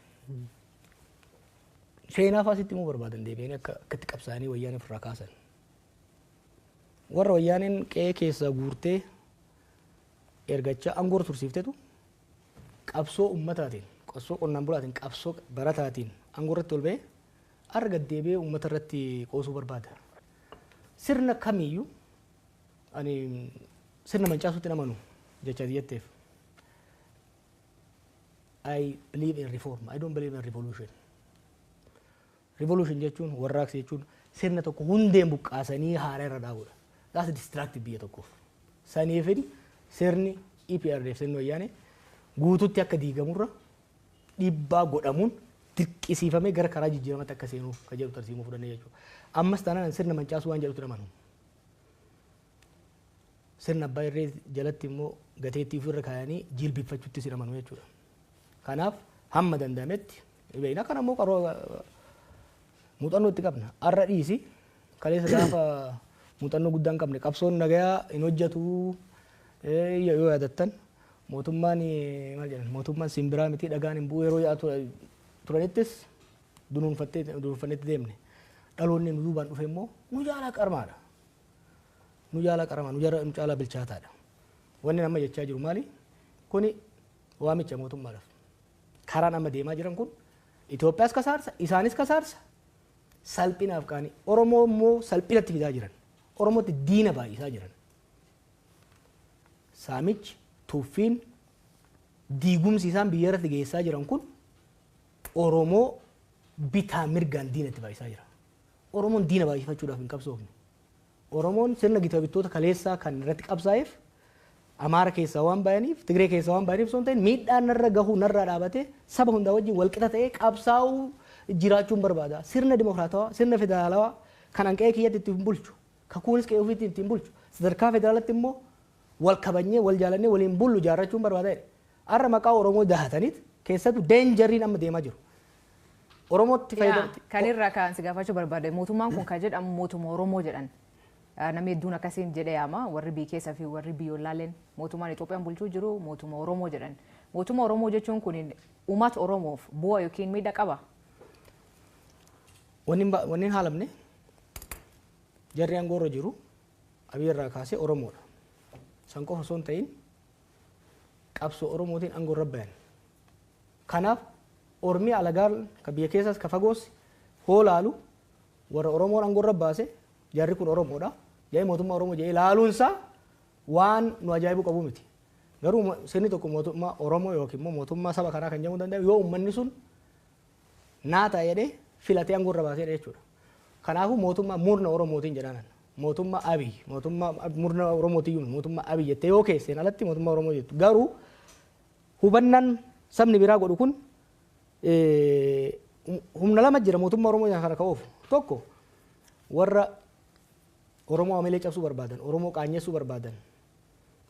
Seenaa fa'aa sitti himuu barbaadan deebi'anii akka akkatti qabsaa'anii wayyaanee ofirraa kaasan. Warra wayyaaneen qe'ee keessaa guurtee ergachaa aangoo tursiiftetu qabsoo uummataatiin, qabsoo qonnaan bulaatiin, qabsoo barataatiin aangoo irratti ol ba'ee har'a gad deebi'ee uummata irratti qoosuu barbaada. Sirna kamiyyuu ani sirna mancaasuutti amanu jecha jetteef. I believe in reform. I don't believe in revolution. Revolution jechuun, warraaqsa jechuun, sirna tokko hundeen buqqaasanii haaraa irra dhaabuudha. That's destructive biyya tokkoof. Saniifin sirni EPRDF, sirni wayyaanee guututti akka diigamurra dhiibbaa godhamuun dirqisiifamee gara karaa jijjiiramatti akka seenuuf kan jedhu tarsiimoo fudhannee jechuudha. Ammas taanaan sirna mancaasuu waan jedhutti amanu. Sirna abbaa irree jalatti immoo gateettii ofirra kaayanii jilbifachuutti sin amanu jechuudha. Kanaaf hamma danda'ametti beekna, kana immoo qaroo muuxannoo itti qabna. Har'a dhiisi, kaleessa gaafa muuxannoo guddaa hin qabne qabsoon nagayaa hin hojjetu yoo yaadattan, mootummaan maal jedhan, mootummaan simbiraa miti dhagaan hin bu'u yeroo yaa'u turanittis dunuunfattee dunuunfannetti deemne. Dhaloonni nu duubaan dhufe immoo nu caalaa qarmaadha. Nu caalaa qaramaa, nu caalaa bilchaataadha. Wanni amma jechaa jiru maali? Kuni waamicha mootummaadhaaf. Karaan amma deemaa jiran kun Itoophiyaas kasaarsa, isaanis kasaarsa. Salphinaaf qaanii. Oromoo immoo salphinatti fidaa jiran. Oromootti diina baay'isaa jiran. Saamichi, tuffiin, diigumsi isaan biyya irratti geessaa jiran kun Oromoo bitaa mirgaan diinatti baay'isaa jira. Oromoon diina baay'ifachuudhaaf hin qabsoofne. Oromoon sirna gita bittoota kaleessaa kan irratti qabsaa'eef Amaara keessaa waan bayaniif, Tigree keessaa waan bayaniif osoo hin ta'in, miidhaan narra gahuu narraa dhaabatee saba hundaa wajjin walqixa ta'ee qabsaa'uu jiraachuun barbaada. Sirna dimokiraatawaa, sirna federaalawaa kan an qe'ee kiyyatti ittiin bulchu, kakuunis qe'ee ofiitti ittiin bulchu, sadarkaa federaalatti immoo wal kabajnee, wal jaalannee waliin bullu jaarrachuun barbaada jedhe. Har'a maqaa Oromoo dahataniit keessattuu dangeriin amma deemaa jiru. Oromootti fayyadamti. Kan irraa kan si gaafachuu barbaade, mootummaan kun kan jedhamu mootummaa Oromoo jedhan. Namni hedduun akkasiin jedhee yaama, warri biyya keessaa fi warri biyyoolaaleen mootummaan Itoophiyaan bulchuu jiru mootummaa Oromoo jedhan. Mootummaa Oromoo jechuun kun uummata Oromoof bu'aa yookiin miidhaa qaba? Wanni hin haalamne, jarri aangoo irra jiru Abiy irraa kaasee Oromoodha. San qofa osoo hin ta'in qabsoo Oromootiin aangoo irra bayan. Kanaaf Ormi alagaa ka biyya keessaas ka fagoos hoo laalu warra Oromoon aangoo irra baase, jarri kun Oromoodha. Jedhee mootummaa Oromoo jedhee laaluunsaa waan nu ajaa'ibuu qabu miti. Garuu sirni tokko mootummaa Oromoo yookiin immoo mootummaa saba kanaa kan jedhamuu danda'u yoo uummanni sun naa ta'a jedhee filatee aangoo irra baaseedha jechuudha. Kanaafuu mootummaa murna Oromootiin jedhanan. Mootummaa Abiy, mootummaa murna Oromootiyyuu mootummaa Abiy jettee yoo keesseen alatti mootummaa Oromoo jettu. Garuu hubannaan sabni biraa godhu kun humna lama jira mootummaa Oromoo kana ka'uuf. Tokko warra Oromoo amalee cabsuu barbaadan, Oromoo qaanyessuu barbaadan,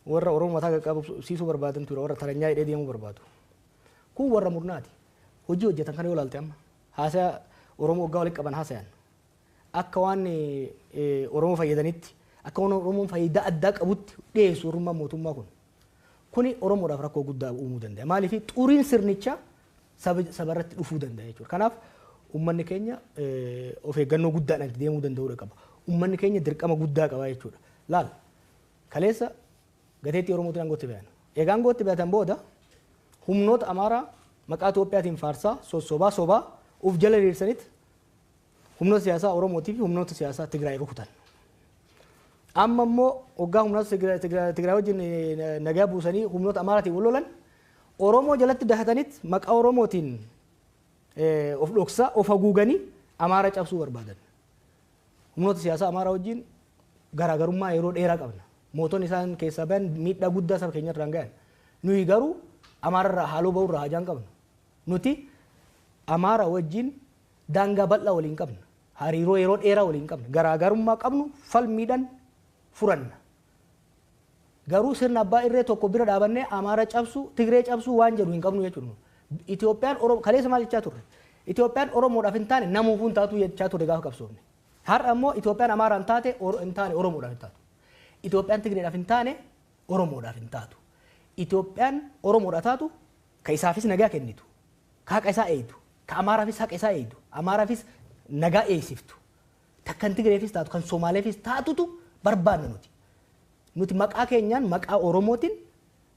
warra Oromoo mataa qaqqabsiisuu barbaadan ture, warra taranyaa hidhee deemuu barbaadu. Kun warra murnaati. Hojii hojjetan kana yoo ilaalte, amma haasaya Oromoo waggaa walitti qaban haasayan. Akka waan Oromoo fayyadanitti, akka waan Oromoon faayidaa addaa qabutti dhiyeessu warrummaan mootummaa kun. Kuni Oromoodhaaf rakkoo guddaa uumuu danda'a. Maaliif? Xuriin sirnichaa saba irratti dhufuu danda'a jechuudha. Kanaaf uummanni keenya of eeggannoo guddaadhaan itti deemuu danda'uudha qaba. Uummanni keenya dirqama guddaa qaba jechuudha. Laal, kaleessa gateettii Oromootiin aangootti bayan. Egaa aangootti bayatan booda humnoota Amaaraa maqaa Itoophiyaatiin faarsaa sossobaa sobaa uf jala hiriirsanitti humnoota siyaasaa Oromootii fi humnoota siyaasaa Tigraay rukutan. Amma immoo waggaa humnoota Tigraay wajjin nagaa buusanii humnoota Amaaraatiin wal lolan, Oromoo jalatti dahatanitti maqaa Oromootiin of dhoksaa of haguuganii Amaara cabsuu barbaadan. Humnoota siyaasaa Amaaraa wajjin garaagarummaa yeroo dheeraa qabna. Mootonni isaan keessaa bayan miidhaa guddaa saba keenya irraan gahan. Nuyi garuu Amaararraa haaloo bahuu irraa hajaan qabnu. Nuti Amaara wajjin daangaa bal'aa waliin qabna. Hariiroo yeroo dheeraa waliin qabna. Garaagarummaa qabnu falmiidhaan furanna. Garuu sirna abbaa irree tokko bira dhaabannee Amaara cabsuu, Tigree cabsuu waan jedhu hin qabnu jechuudha. Itoophiyaan Oromoo kaleessa maal jechaa turre? Itoophiyaan Oromoodhaaf hin taane namuufuu hin taatu jechaa turre gaafa qabsoofne. Har'a immoo Itoophiyaan Amaaraan taate hin taane Oromoodhaaf hin taatu. Itoophiyaan Tigreedhaaf hin taane Oromoodhaaf hin taatu. Itoophiyaan Oromoodhaaf taatu ka isaafis nagaa kennitu, ka haqa isaa eegdu, ka Amaaraafis haqa isaa eegdu, Amaaraafis nagaa eegsiftu, kan Tigreefis taatu, kan Somaaleefis taatutu barbaanna nuti. Nuti maqaa keenyaan, maqaa Oromootiin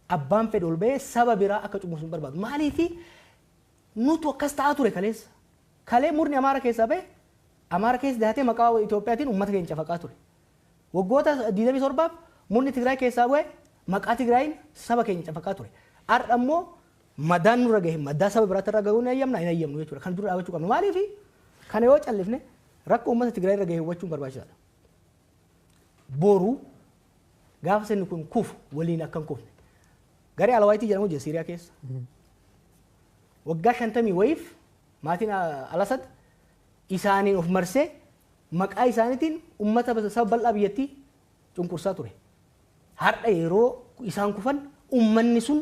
abbaan fedhe ol bahee saba biraa akka cunqursu hin barbaadu. Maaliifi nutu akkas ta'aa ture kaleessa. Kalee murni Amaara keessaa bahe Amaara keessa dahatee maqaa Itoophiyaatiin uummata keenya cafaqaa ture. Waggoota 27f murni Tigraay keessaa bahe maqaa Tigraayin saba keenya cafaqaa ture. Har'a immoo madaan nurra gahe madaa saba biraatti irra gahuu hin hayyamna, hin hayyamnu jechuudha. Kan dura dhaabachuu qabnu. Maaliifi kana yoo callifne rakkoo uummata Tigraay irra gahe hubachuun barbaachisaadha. Boruu gaafa sirni kun kufu waliin akka hin kufne. Garee Alawaayitii jedhamu jira Siiriyaa keessa. Waggaa 50 wayiif maatiin Alasad isaaniin of marsee maqaa isaaniitiin uummata saba bal'aa biyyattii cunqursaa ture. Har'a yeroo isaan kufan uummanni sun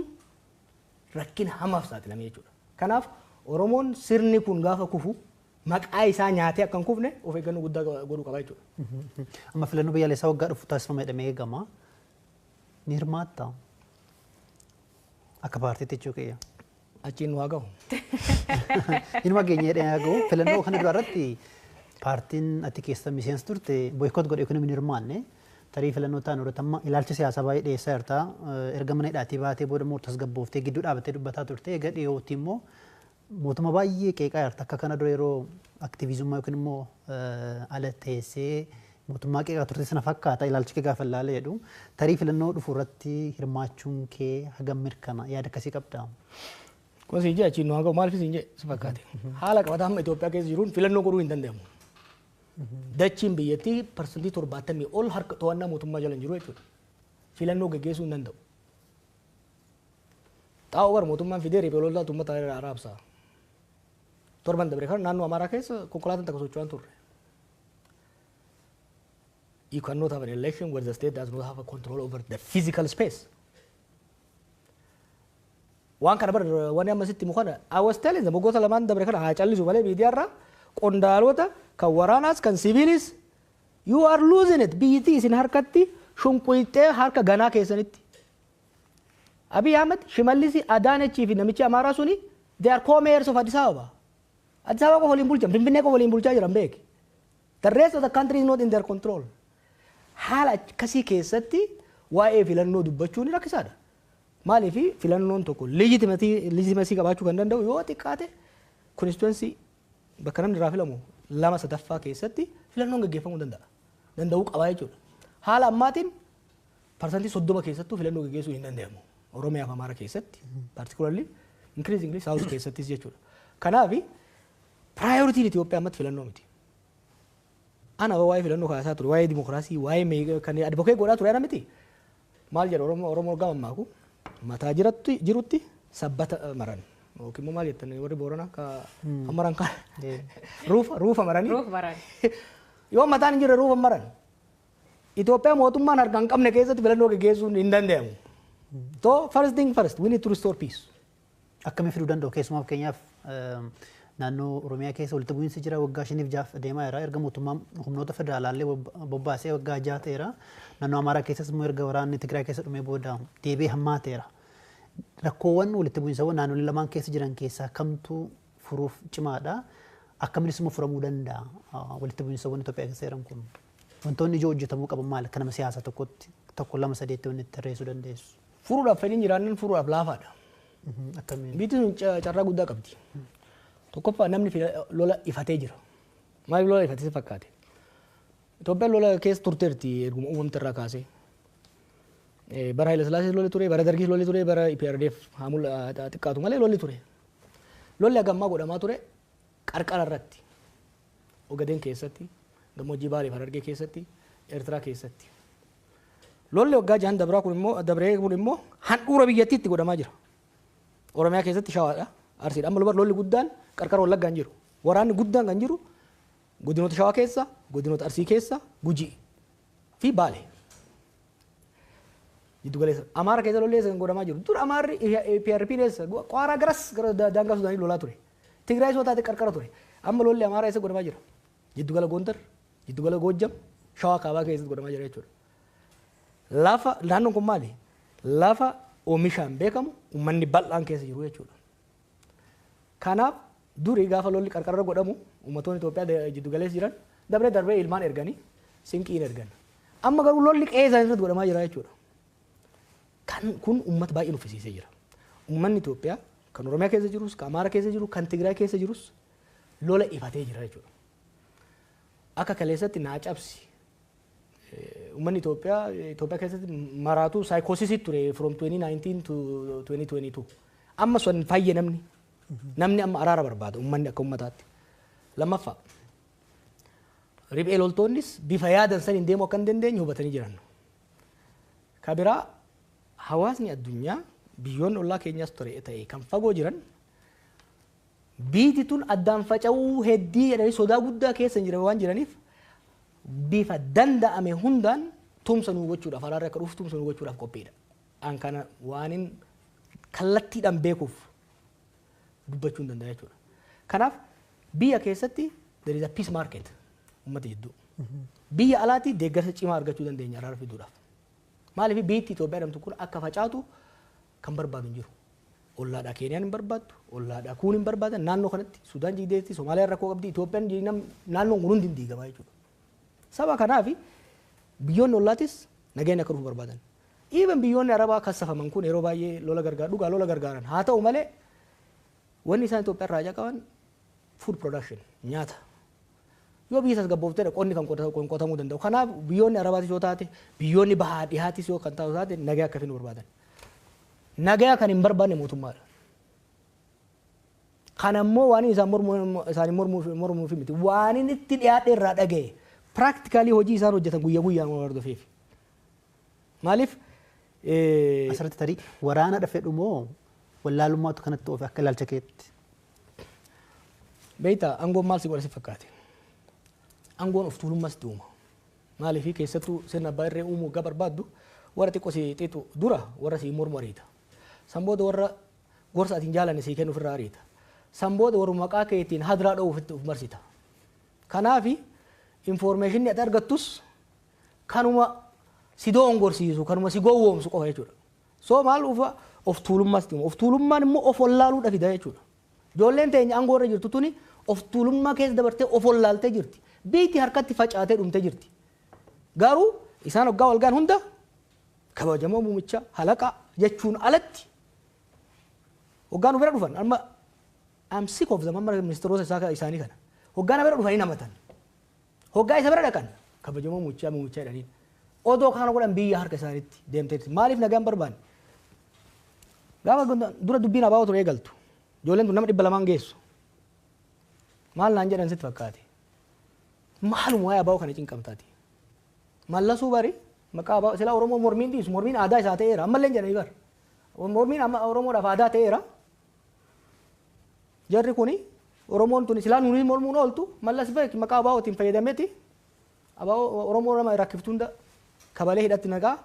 rakkina hamaaf saaxilame jechuudha. Kanaaf Oromoon sirni kun gaafa kufu maqaa isaa nyaatee akka hin kufne of eeggannoo guddaa godhuu qaba jechuudha. Amma filannoo biyyaalessaa waggaa dhufu taasifama jedhamee eegama. Ni hirmaattaa? Akka paartiitti jechuu kiyya. Achiin nu haa gahu. Inuma geenye jedhee haa gahu. Filannoo kana dura irratti paartiin ati keessa miseensa turte boycott godhe yookiin hin hirmaanne. Tarii filannoo ta'an irratti amma ilaalcha siyaasaa baay'ee dhiyeessaa jirta. Erga mana hidhaatii baatee booda immoo tasgabbooftee gidduu dhaabattee dubbataa turte. Egaa dhiyootti immoo mootummaa baay'ee qeeqaa jirta. Akka kana dura yeroo aktiivizummaa yookiin immoo ala teessee mootummaa qeeqaa turte sana fakkaata ilaalchi kee gaafa ilaalee jedhu. Tarii filannoo dhufu irratti hirmaachuun kee hagam mirkana, yaada akkasii qabdaa? Kun siin jee achiin nu haa gahu, maaliif siin jee si fakkaate? Haala qabataa amma Itoophiyaa keessa jiruun filannoo godhuu hin danda'amu. Dachiin biyyattii 70% ol harka to'annaa mootummaa jala hin jiru jechuudha. Filannoo gaggeessuu hin danda'u. Xaa'oo bar mootummaan fidee riphee loltoota uummata irraa raabsa. Torban dabre kana naannoo Amaaraa keessa konkolaataan takka socho'aan turre. You cannot have an election where the state does not have a control over the physical space. Waan kana bar wanni amma sitti himu kana I was telling them waggoota lamaan dabre kana haa callisu malee miidiyaa irraa qondaalota kan waraanaas kan siviilis, you are losing it, biyyittii isin harkatti shunquyxee harka ganaa keessanitti. Abiy Ahmed, Shimallisi, Adaanechii fi namichi Amaaraa suni they are co-mayors of Addis Ababa. Addis Ababa qofa waliin bulchan, Finfinnee qofa waliin bulchaa jiran beeki. The rest of the country is not in their control. Haala akkasii keessatti waa'ee filannoo dubbachuun rakkisaadha. Maaliif filannoon tokko legitimacy qabaachuu kan danda'u yoo xiqqaate constituency bakka namni irraa filamu 2/3 keessatti filannoon gaggeeffamuu danda'a. Danda'uu qabaa jechuudha. Haala ammaatiin 30% keessattuu filannoo gaggeessuu hin danda'amu. Oromiyaa fi Amaara keessatti particularly, increasingly South keessattis jechuudha. Kanaaf priorityn Itoophiyaa ammatti filannoo miti. Ana waa'ee filannoo kaasaa ture, waa'ee dimokiraasii, waa'ee kan advocate godhaa ture ana miti. Maal jedha Oromoo, Oromoo gama ammaaku mataa jirutti jirutti sabbata maran. Yookiin immoo maal jettan warri Booranaa ka maran kan ruufa maranii. Ruufa maran. Yoo mataan hin jirre ruufa maran. Itoophiyaa mootummaan harka hin qabne keessatti filannoo gaggeessuun hin danda'amu. So first thing first, we need to restore peace. Akkamii fiduu danda'u? Keessumaa fakkeenyaaf naannoo Oromiyaa keessa walitti bu'iinsi jira, waggaa 5 6 deemaa jira. Erga mootummaan humnoota federaalaallee bobbaasee waggaa 6 ta'eera. Naannoo Amaaraa keessas immoo erga waraanni Tigraay keessa dhumee booda deebi'ee hammaateera. Rakkoowwan walitti bu'iinsawwan naannolee lamaan keessa jiran keessaa kamtu furuuf cimaadha? Akkaminis immoo furamuu danda'a walitti bu'iinsawwan Itoophiyaa keessa jiran kun? Wantoonni ijoo hojjetamuu qaban maali? Akka nama siyaasaa tokkotti tokko, lama, sadeetti wanni itti tarreessuu dandeessu. Furuudhaaf fedhiin jiraannan furuudhaaf laafaadha. Akkamiin? Biyyi sun carraa guddaa qabdi. Tokkoffaa namni lola ifatee jira. Maaliif lola ifatee si fakkaate? Itoophiyaan lola keessa turteerti erguma uumamte irraa kaasee. Bara Haile Sillaasee lolli ture, bara Dargis lolli ture, bara EPRDF haa xiqqaatu malee lolli ture. Lolli hagammaa godhamaa ture qarqara irratti. Ogadeen keessatti, gammoojjii Baalee fi Harargee keessatti, Eertiraa keessatti. Lolli waggaa 6 dabraa kun immoo dabree kun immoo handhuura biyyattiitti godhamaa jira. Oromiyaa keessatti Shawaadha, Arsiidha. Amma lolli guddaan qarqara Wallaggaa hin jiru. Waraanni guddaan kan jiru Godinoota Shawaa keessa, godinoota Arsii keessa, Gujii fi Baale. Jiddu galeessa. Amaara keessa lolli eessa kan godhamaa jiru? Dur Amaarri PRP eessa? Qaaraa garas gara daangaa Sudaanii lolaa ture. Tigraay soo taate qarqara ture. Amma lolli Amaaraa eessa godhamaa jira? Jiddu gala Gondar, jiddu gala Goojjam, Shawaa kaabaa keessatti godhamaa jira jechuudha. Lafa naannoon kun maali? Lafa oomishaan beekamu, uummanni bal'aan keessa jiru jechuudha. Kanaaf durii gaafa lolli qarqarra godhamu, uummattoonni Itoophiyaa jiddu galeessa jiran dabree darbee ilmaan erganii sinqiin ergan. Amma garuu lolli qe'ee isaanii irratti godhamaa jira jechuudha. Kan kun uummata baay'ee nuffisiisee jira. Uummanni Itoophiyaa kan Oromiyaa keessa jirus, kan Amaara keessa jiru, kan Tigraay keessa jirus lola ifatee jira jechuudha. Akka kaleessatti naa cabsi. Uummanni Itoophiyaa Itoophiyaa keessatti maraatu psychosis ture from 2019 to 2022. Amma sun fayye namni. Namni amma araara barbaada uummanni akka uummataatti. Lammaffaa, riphee loltoonnis bifa yaadan saniin deemuu akka hin dandeenye hubatanii jiran. Ka biraa, hawaasni addunyaa, biyyoonni ollaa keenyaas ture ta'e kan fagoo jiran, biiti tun addaan faca'uu heddii jedhanii sodaa guddaa keessa jiran waan jiraniif, bifa danda'ame hundaan tumsa nuu gochuudhaaf, araarri akka dhufu tumsa nuu gochuudhaaf qophiidha. An kana waanin kallattiidhaan beekuuf dubbachuu hin danda'a jechuudha. Kanaaf biyya keessatti there is a peace market uummata jidduu. Biyya alaatti deeggarsa cimaa argachuu dandeenya araara fiduudhaaf. Maaliif biyyi Itoophiyaa jedhamtu kun akka facaatu kan barbaadu hin jiru. Ollaadhaa Keeniyaan hin barbaaddu, ollaadhaa kuun hin barbaadan, naannoo kanatti Sudaan jigdeetti, Somaaliyaan rakkoo qabdi, Itoophiyaan naannoon kun hundi hin diigamaa jechuudha. Saba kanaaf biyyoonni ollaatis nageenya akka dhufu barbaadan. Even biyyoonni Arabaa kassafaman kun yeroo baay'ee lola gargaaru, dhugaa lola gargaaran. Haa ta'u malee wanni isaan Itoophiyaa irraa qaban food production, nyaata. Yoo biyya tasgabboofteedha qonni kan qotamuu danda'u. Kanaaf biyyoonni Arabaatis yoo taate, biyyoonni bahaa dhihaatis yoo kan taatu taate, nagaa akka finnu barbaadan. Nagaa kan hin barbaanne mootummaadha. Kan ammoo waan isaan mormuu isaanii mormuuf miti. Waan inni itti dhiyaadhe irraa dhaga'e. Practically hojii isaan hojjetan guyyaa guyyaan waan hordofeef. Maaliif? Asirratti tarii waraana dhafedhu moo wallaalummaatu kanatti oofe akka ilaalcha keetti? Beektaa, aangoon maal si godha si fakkaate? Aangoon of tuulummaas itti uuma. Maaliif keessattuu sirna abbaa irree uumuu waggaa barbaaddu, warra xiqqoo si xiixu dura warra si mormu ariita. San booda warra gorsa ati hin jaalanne sii kennu ofirraa ariita. San booda warra maqaa keetiin hadiraa dha'uuf itti of marsita. Kanaafi informationni ati argattus kanuma si doongorsiisu, kanuma si gowwoomsu qofa jechuudha. So maal ufa of tuulummaas itti uuma. Of tuulummaan immoo of wallaaluudha fida jechuudha. Ijoolleen teenya aangoo irra jirtu tuni of tuulummaa keessa dabartee of wallaaltee jirti. Biyyi harkatti facaatee dhumtee jirti. Garuu isaan waggaa walgaan hunda kabajamoo muumicha halaqa jechuun alatti waggaa nu bira dhufan, amma I'm sick of them, amma ministeerota isaanii kana. Waggaa na bira dhufanii namatan. Waggaa isa bira dhaqan kabajamoo muumichaa muumichaa jedhaniin. Odoo kana godhan biyya harka isaaniitti deemteetti. Maaliif nagaan barbaanne? Gaafa dura dubbiin abaa'oo ture eegaltu. Ijoolleen tun nama 200 geessu. Maal naan jedhan sitti fakkaate? Maaluma waa'ee abaa'oo kana cinqamtaati? Mallasuu bari maqaa abaa'oo silaa Oromoo mormiin dhiisu, mormiin aadaa isaa ta'eera. Ammallee jedhanii bar. Mormiin amma Oromoodhaaf aadaa ta'eera. Jarri kuni Oromoon tuni silaa nuuni mormuun ooltu, Mallas beek maqaa abaa'ootiin fayyadameeti. Abaa'oo Oromoo nama rakkiftu hunda kabalee hidhatti nagaa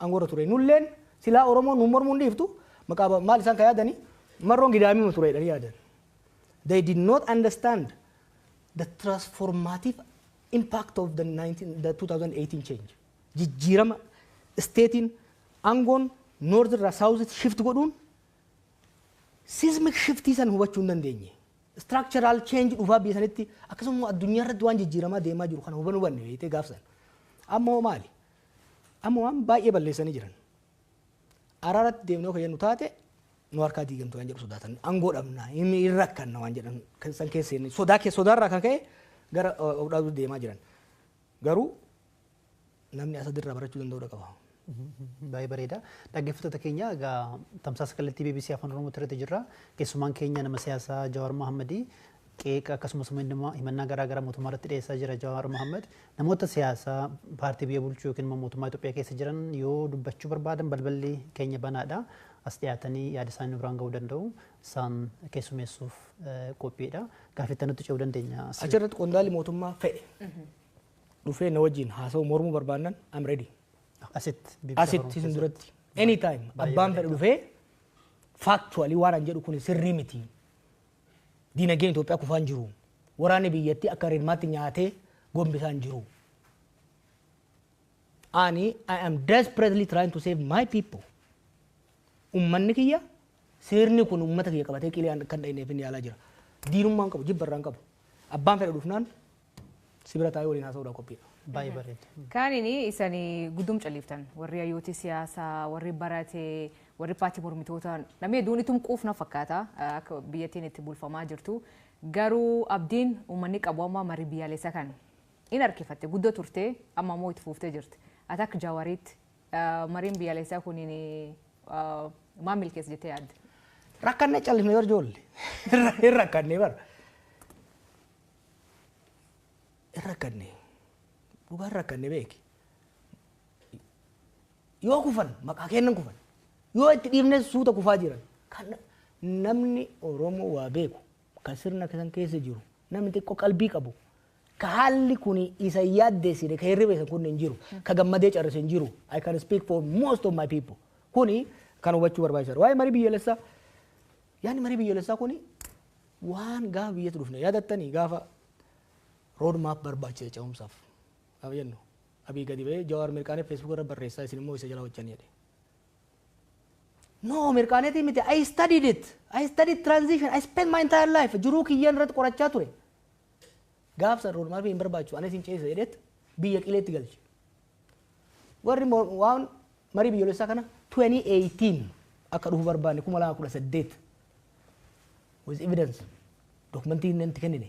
aangoorra ture. Nulleen silaa Oromoon nu mormuun dhiiftu maqaa maal isaan kan yaadanii marroon gidaamii ture jedhanii yaadan. They did not understand the transformative impact of the 2018 change. Jijjiirama stateiin aangoon north irraa south shift godhuun seismic shiftii san hubachuu hin dandeenye. Structural change dhufaa biyya sanitti, akkasuma addunyaa irratti waan jijjiiramaa deemaa jiru kana hubanuu hubanne beektee gaafsan. Amma hoo maali? Amma waan baay'ee balleessanii jiran. Araaratti deemnee yoo jennu taate nu harkaa diigamtu waan jedhu sodaatan. Aangoo dhabna, hin rakkanna waan jedhan san keessa sodaa sodaarraa kan ka'e gara of dhaabuutti deemaa jiran. Garuu namni asadirraa barachuu danda'uu qaba. Baay'ee bareeda. Dhaggeeffattoota keenya, egaa tamsaasa kallattii BBC Afaan Oromoo irratti jirra. Keessumaan keenya nama siyaasaa Jawaar Mohammadii qeeqa akkasumas himannaa garaa garaa mootummaa irratti dhiyeessaa jira Jawaar Mohammad. Namoota siyaasaa paartii biyya bulchuu yookiin immoo mootummaa Itoophiyaa keessa jiran yoo dubbachuu barbaadan balballi keenya banaadha. As dhiyaatanii yaada isaanii biraan ga'uu danda'u. Isaan keessummeessuuf qophiidha. Gaaffii nutti ce'uu dandeenya. Achirratti qondaalli mootummaa fedhe dhufee na wajjin haasa'u mormuu barbaannan, I'm ready. Asitti. Asitti isin duratti. Anytime abbaan fedhe dhufee factually waan an jedhu kun sirrii miti. Diinagdeen Itoophiyaa kufaan jiru. Waraanni biyyattii akka rirmaatti nyaatee gombisaan jiru. Ani I am desperately trying to save my people. Ummanni kiyya, sirni kun ummata kiyya qabatee qilee kan dhahineef inni yaalaa jira. Diinummaan qabu, jibbarraan qabu. Abbaan fedhe dhufnaan sibira taa'ee waliin haasa'uudhaan qophiidha. Baay'ee bareeda. Kaanini isanii guddum caliiftan, warri hayyooti siyaasaa, warri barate, warri paartii mormitoota, namni hedduun itum quufna fakkaata akka biyyattiin itti bulfamaa jirtu. Garuu abdiin uummanni qabu amma marii biyyaalessaa kan in harkifatte guddoo turte, amma immoo itti fuuftee jirti. Ati akka Jawaariitti mariin biyyaalessaa kuniin maal milkeessa jettee yaadde? Rakkannee callisnee bar ijoollee. Hin rakkannee bar. Hin rakkannee. Dhugaan rakkannee beeki. Yoo kufan maqaa kennan kufan. Yoo itti dhiifne suuta kufaa jiran. Kan namni Oromoo waa beeku, kan sirna kan keessa jiru, namni xiqqoo qalbii qabu, ka haalli kun isa yaaddeessine, ka hirriba isa kun hin jiru, ka gammadee carrise hin jiru. I can speak for most of my people. Kuni kan hubachuu barbaachisaadha. Waa'ee marii biyyoolessaa, yaadni marii biyyoolessaa kuni waan gaafa biyyatti dhufne yaadattanii, gaafa road map barbaachisa ce'umsaaf. Gaafa jennu Abii gadi ba'ee, "Jawaar mirqaanee Facebook irra barreessaa, isin immoo isa jala hojjanii" jedhe. No, mirqaaneetii miti. I studied it. I studied transition. I spent my entire life. Jiruu kiyyaan irratti qorachaa ture. Gaafsa road map hin barbaachisu. Anis hin ce'isa jedheet biyya qileetti galche. Warri waan marii biyyoolessaa kana 2018 akka dhufu barbaanne, 2018, with evidence, dokumentii inni itti kennine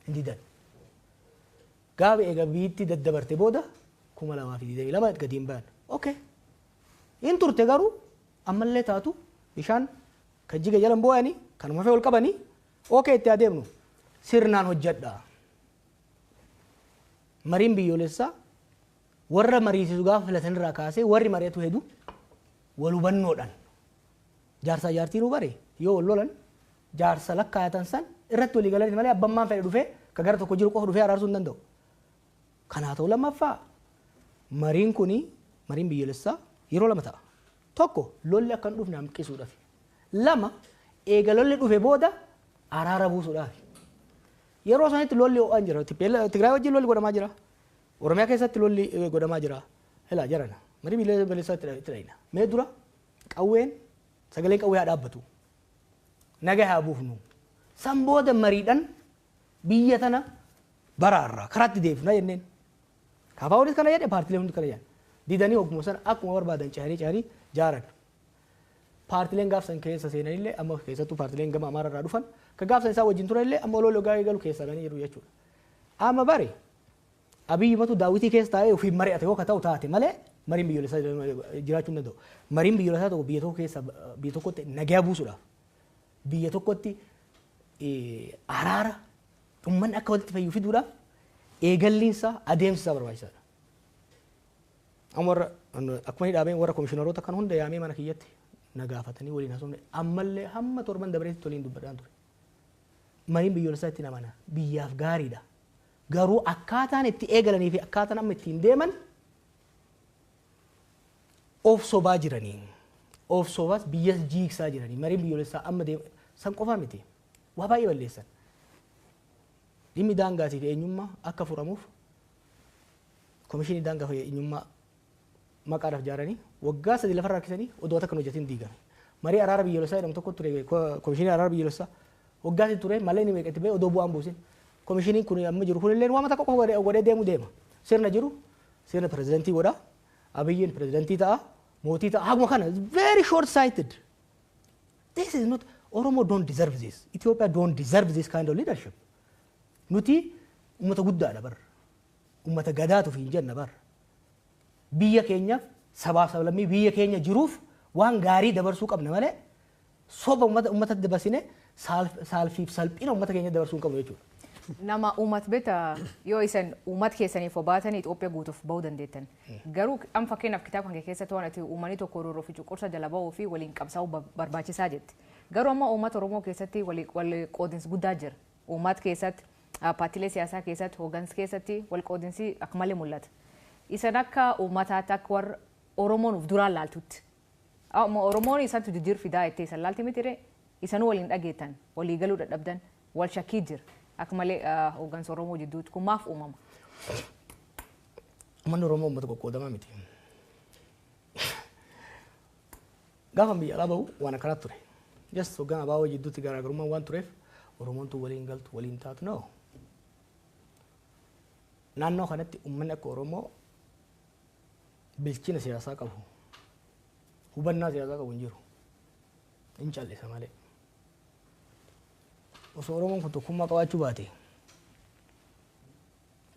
hin didan. Gaafa eega biyyatti daddabarte booda 2022 gadi hin bayan. Okay. Hin turte, garuu ammallee taatu bishaan kan jiga jalan boo'anii kanuma fee ol qabanii, okay, itti adeemnu sirnaan hojjedha. Mariin biyyoolessaa warra mariisisu gaafa filatan irraa kaasee warri mari'atu hedu wal hubannoodhaan, jaarsaa jaartii nu bare yoo wal lolan jaarsa lakkaayatan san irratti walii galanii malee abbammaan fedhe dhufee ka gara tokko jiru qofa dhufee araarsuu hin danda'u. Kanaa ta'u, lammaffaa mariin kuni, mariin biyyoolessaa yeroo lama ta'a. Tokko, lolli akka hin dhufne hanqisuudhaaf. Lama, eega lolli dhufe booda araara buusuudhaaf. Yeroo sanitti lolli ho'aan jira. Tigraay wajjin lolli godhamaa jira. Oromiyaa keessatti lolli godhamaa jira. Ilaa jarana. Marii biyyoolessaa itti dhayina. Mee dura qawween, sagaleen qawwee haa dhaabbatu. Nagaa haa buufnu. San booda mariidhaan biyya tana baraarraa karaatti deebifna jenneen. KFOnis kana jedhe, paartilee hundi kana jedhan. Didanii hogguma sana akkuma barbaadan cehanii cehanii jaaran. Paartileen gaafsan keessa seenanillee, amma keessattuu paartileen gama Amaara irraa dhufan ka gaafsan isaa wajjin turanillee, amma oloo logaa eegalu keessaa ganii jiru jechuudha. Amma bari Abiyyi matu daawwitii keessa taa'ee ofiin mari'ate yoo ka ta'u taate malee mariin biyyoolessaa jiraachuu hin danda'u. Mariin biyyoolessaa tokko biyya tokko keessa, biyya tokkotti nagaa buusuudhaaf, biyya tokkotti araara, uummanni akka walitti fayyu fiduudhaaf eegalliinsaa, adeemsi isaa barbaachisaadha. Amma warra akkuma inni dhaabeen warra komishiinaroota kan hunda yaamee mana kiyyatti na gaafatanii waliin haasofne, ammallee hamma torban dabareetti waliin dubbadhaan ture. Mariin biyyoolessaa itti namana biyyaaf gaariidha. Garuu akkaataan itti eegalanii fi akkaataan amma ittiin deeman of sobaa jiranii. Of sobaas biyyas jiigsaa jiranii. Mariin biyyoolessaa amma deema san qofaa miti. Waa baay'ee balleessan. Dhimmi daangaatii fi eenyummaa akka furamuuf komishinii daangaa fi eenyummaa maqaadhaaf ijaaranii waggaa 3 lafarraa harkisanii odoo takka hin hojjetin diigame. Marii araara biyyoolessaa jedhamu tokko ture, komishinii araara biyyoolessaa waggaa 3 ture malee inni meeqa itti ba'e odoo bu'aan buusin. Komishiniin kun amma jiru kunillee waan takka qofa godhee deemu deema. Sirna jiru sirna pirezidantii godha. Abiyyiin pirezidantii ta'a. Mootii ta'a. Haguma kana very short sighted. This is not, Oromo don't deserve this. Ethiopia don't deserve this kind of leadership. Nuti uummata guddaadha bar. Uummata gadaatuuf hin jenna bar. Biyya keenyaaf, sabaaf sablammii biyya keenya jiruuf waan gaarii dabarsuu qabna malee soba uummata uummatatti dabarsine saalfiif salphina uummata keenya dabarsuu hin qabnu jechuudha. Nama uummata beektaa yoo isin uummata keessaniif obaatan Itoophiyaa guutuuf bahuu dandeettan. Garuu amma fakkeenyaaf kitaaba kan keessatti waan ati uummanni tokko roorroo fi cunqursa jala bahuu fi waliin qabsaa'uu barbaachisaa jetti. Garuu amma uummata Oromoo keessatti wal qoodinsi guddaa jira. Uummata keessatti, paartiilee siyaasaa keessatti, hooggansa keessatti wal qoodinsi akka malee mul'ata. Isin akka uummataatti akka warra Oromoon of duraan laaltutti. Amma Oromoon isantu jijjiir fidaa jettee isan laalti miti ree isanuu waliin dhageettan, walii galuu dadhabdan, wal shakkii jira. Akka malee hooggansa Oromoo jidduutti kun maaf uumama? Uummanni Oromoo uummata qoqqoodamaa miti. Gaafa biyya alaa bahu waan akkanaa ture. Just hooggan abaaboo jidduutti garaagarummaan waan tureef Oromoon tun waliin galtu waliin taatu no. Naannoo kanatti uummanni akka Oromoo bilchina siyaasaa qabu, hubannaa siyaasaa qabu hin jiru. Hin callisa malee. Osoo Oromoon kun tokkummaa qabaachuu baate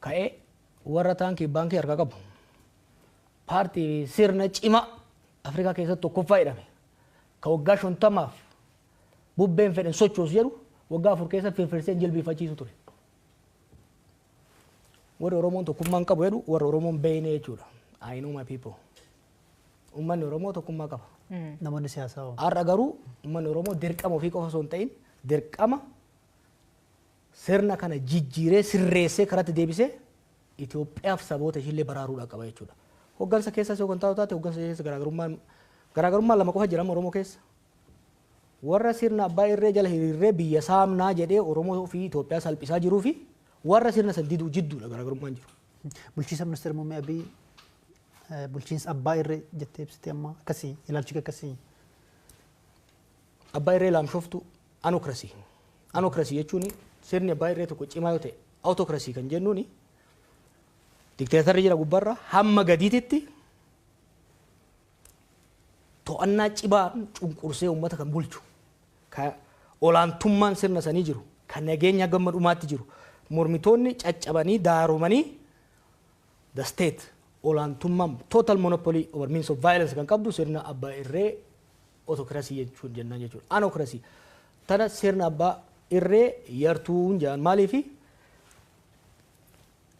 ka'ee warra taankii baankii harkaa qabu paartii sirna cimaa Afrikaa keessatti tokkoffaa jedhame ka waggaa 50f bubbeen fedhan sochoosu jedhu waggaa 4 keessa firfirsee jilbiifachiisu ture. Warri Oromoon tokkummaa hin qabu jedhu warra Oromoon beeyne jechuudha. I know my people. Uummanni Oromoo tokkummaa qaba. Namoonni siyaasaa hoo? Har'a garuu uummanni Oromoo dirqama ofii qofa osoo hin ta'in dirqama sirna kana jijjiiree sirreessee karatti deebisee Itoophiyaaf saboota ishiillee baraaruudhaa qaba jechuudha. Hoggansa keessas yoo kan taatu taate hoggansa keessa garaagarummaan lama qofa jira Oromoo keessa. Warra sirna abbaa irree jala hiriirree biyya saamnaa jedhee Oromoo fi Itoophiyaa salphisaa jiruu fi warra sirna san diduu jidduudha garaagarummaan jiru. Bulchiinsa ministeera muummee Abiy bulchiinsa abbaa irree jettee ibsite amma akkasii ilaalchi akkasii. Abbaa irree laamshoftu anokrasii. Anokrasii jechuun sirni abbaa irree tokko cimaa yoo ta'e autokrasii kan jennuuni dikteetarri jira gubbaarra hamma gadiititti to'annaa cimaa cunqursee uummata kan bulchu ka olaantummaan sirna sanii jiru kan nageenya gamma dhumaatti jiru mormitoonni caccabanii daaromanii the state olaantummaan total monopoly over means of violence kan qabdu sirna abbaa irree autokrasii jechuun jennaan jechuudha. Anokrasii tana sirna abbaa irree yartuun jedhan maaliifi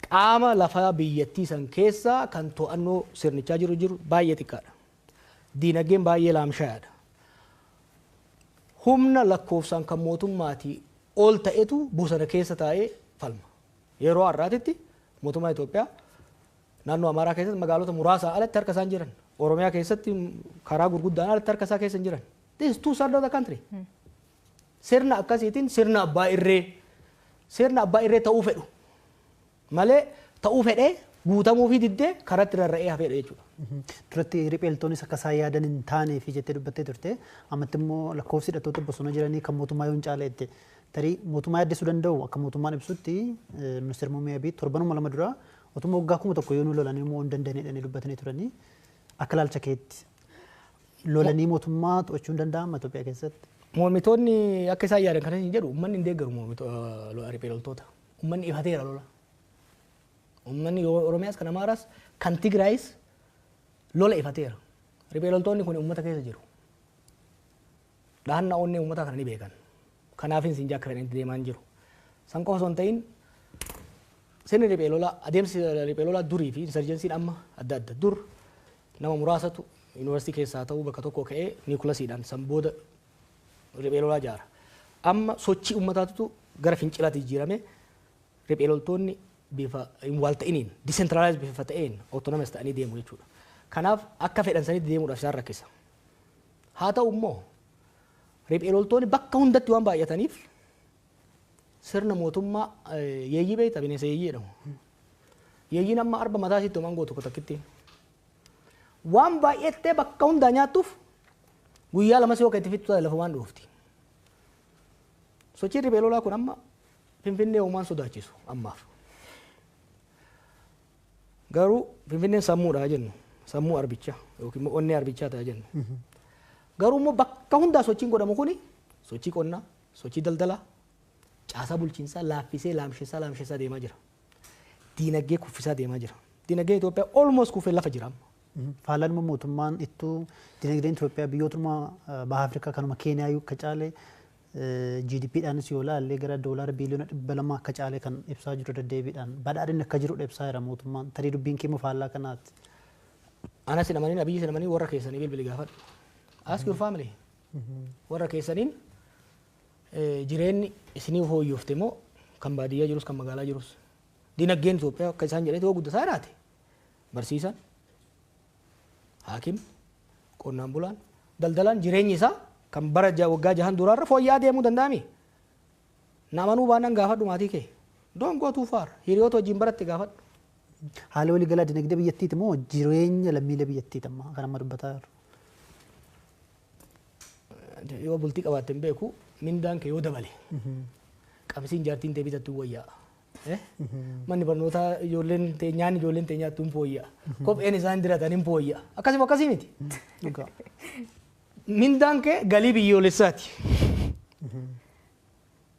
qaama lafaa biyyattii san keessaa kan to'annoo sirnichaa jiru baay'ee xiqqaadha. Diinagdeen baay'ee laamshaadha. Humna lakkoofsaan kan mootummaatii ol ta'etu bosona keessa taa'ee falma. Yeroo har'aatitti mootummaa Itoophiyaa naannoo Amaaraa keessatti magaalota muraasaa alatti harka isaan jiran. Oromiyaa keessatti karaa gurguddaan alatti harka isaa keessa hin jiran. This is two thirds of the country. Sirna akkasiitiin sirna abbaa irree ta'uu fedhu malee ta'uu fedhee guutamuu fi diddee karatti rarra'ee hafeedha jechuudha. Duratti ripheeltoonis akka isaan yaadan hin taane fi jettee dubbattee turte. Ammatti immoo lakkoofsi hidhattoota bosona jiranii kan mootummaa yoo hin caale jette. Tarii mootummaa yaaddessuu danda'u akka mootummaan ibsutti ministeera muummee Abiy torbanuma 2 dura otuma waggaa 1000 yoo nu lolanii immoo hin dandeenye dubbatanii turanii akka ilaalcha keetti lolanii mootummaa to'achuu hin danda'ama Itoophiyaa keessatti. Mormitoonni akka isaan yaadan kan hin jedhu uummanni hin deeggaru riphee loltoota. Uummanni ifateera lola. Uummanni Oromiyaas kan Amaaraas kan Tigraayis lola ifateera. Riphee loltoonni kun uummata keessa jiru. Dhahannaa onnee uummataa kana ni beekan. Kanaafin siin akka fedhanitti deemaa hin jiru. San qofa osoo hin ta'in sirni riphee lolaa adeemsi riphee lolaa durii fi insurgensiin amma adda adda. Dur nama muraasatu yuunivarsiitii keessaa ta'uu bakka tokko ka'ee niwukilaasiidhaan san booda riphee lolaa ijaara. Amma sochii uummataatu gara fincilaatti jijjiirame riphee loltoonni bifa hin wal ta'iniin decentralized bifa ta'een autonomous ta'anii deemu jechuudha. Kanaaf akka fedhan sanitti deemuudhaaf isaan rakkisa. Haa ta'u immoo riphee loltoonni bakka hundatti waan baay'ataniif sirna mootummaa yeeyyii beektaa bineensa yeeyyii jedhamu. Yeeyyiin amma arba mataa isiitti homaan gootu takkitti. Waan baay'attee bakka hundaa nyaattuuf guyyaa lama si itti fixxu lafa waan dhoofti. Sochiin riphee lolaa kun amma Finfinnee homaan sodaachisu ammaaf. Garuu Finfinneen sammuudha jennu sammuu arbichaa yookiin immoo onnee arbichaa ta'a jennu. Garuu immoo bakka hundaa sochiin godhamu kuni sochii qonnaa, sochii daldalaa, caasaa bulchiinsaa laaffisee laamsessaa laamsessaa deemaa jira. Diinagdee kuffisaa deemaa jira. Diinagdeen Itoophiyaa almost kufee lafa jira amma. Faalaan immoo mootummaan ittuu diinagdeen Itoophiyaa biyyootuma baha Afrikaa kanuma Keeniyaa akka caale GDP dhaanis yoo ilaalle gara doolaara biiliyoona 200 akka caale kan ibsaa jiru deddeebiidhaan badhaadhinni akka jirudha ibsaa jira mootummaan. Tarii dubbiin keemmoo faallaa kanaati. Anas hin amanin, Abiyyi hin amanin, warra keessanii bilbili gaafadhu. Ask your family. Warra keessaniin jireenyi isinii fooyyofte moo, kan baadiyyaa jirus kan magaalaa jirus? Dinagdeen Itoophiyaa akka isaan jedhetti yoo guddataa jiraate, barsiisan, haakim, qonnaan bulaan, daldalaan jireenyi isaa kan bara waggaa 6n duraarra fooyya'aa deemuu danda'ami? Na amanuu baannaan gaafadhu maatii kee. Don't go too far. Hiriyoota wajjin baratte gaafadhu. Haala waliigalaa dinagdee biyyattiiti moo jireenya lammiilee biyyattiiti amma kan amma dubbataa jiru? Yoo bultii qabaatte hin beeku, mindaan kee yoo dabale, qabsiin jaartiin tee bitattu wayyaa. Manni barnootaa ijoolleen tee nyaanni ijoolleen tee nyaattu hin fooyya'a. Kopheen isaan diratan hin fooyya'a. Akkasii akkasii miti. Dhugaa. Mindaan kee galii biyyoolessaati.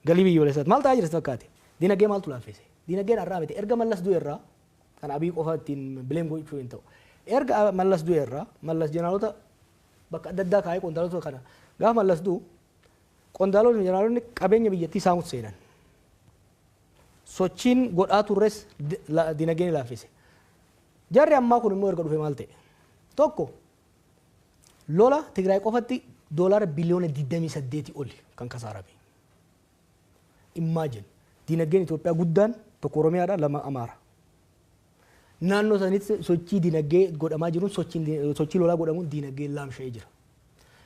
Galii biyyoolessaati. Maal ta'aa jira sitti fakkaate? Dinagdee maaltu laaffise? Dinagdeen har'aa miti. Erga Mallas du'e irraa, kan Abii qofa ittiin blame gochuu hin ta'u. Erga Mallas du'e irraa, Mallas jeneraalota bakka adda addaa kaa'ee, qondaalota kana, gaafa Mallas du'u qondaalonni jeneraalonni qabeenya biyyattii saamutti seenan. Sochiin godhaa turres dinagdeen laaffise. Jarri ammaa kun immoo erga dhufe maal ta'e? Tokko, lola Tigraay qofatti doolaara biliyoona 28 oli kan kasaarame. Imagine, dinagdeen Itoophiyaa guddaan tokko Oromiyaadha, lama Amaara. Naannoo sanitti sochii dinagdee godhamaa jiruun, sochii lolaa godhamuun dinagdeen laamsha'ee jira.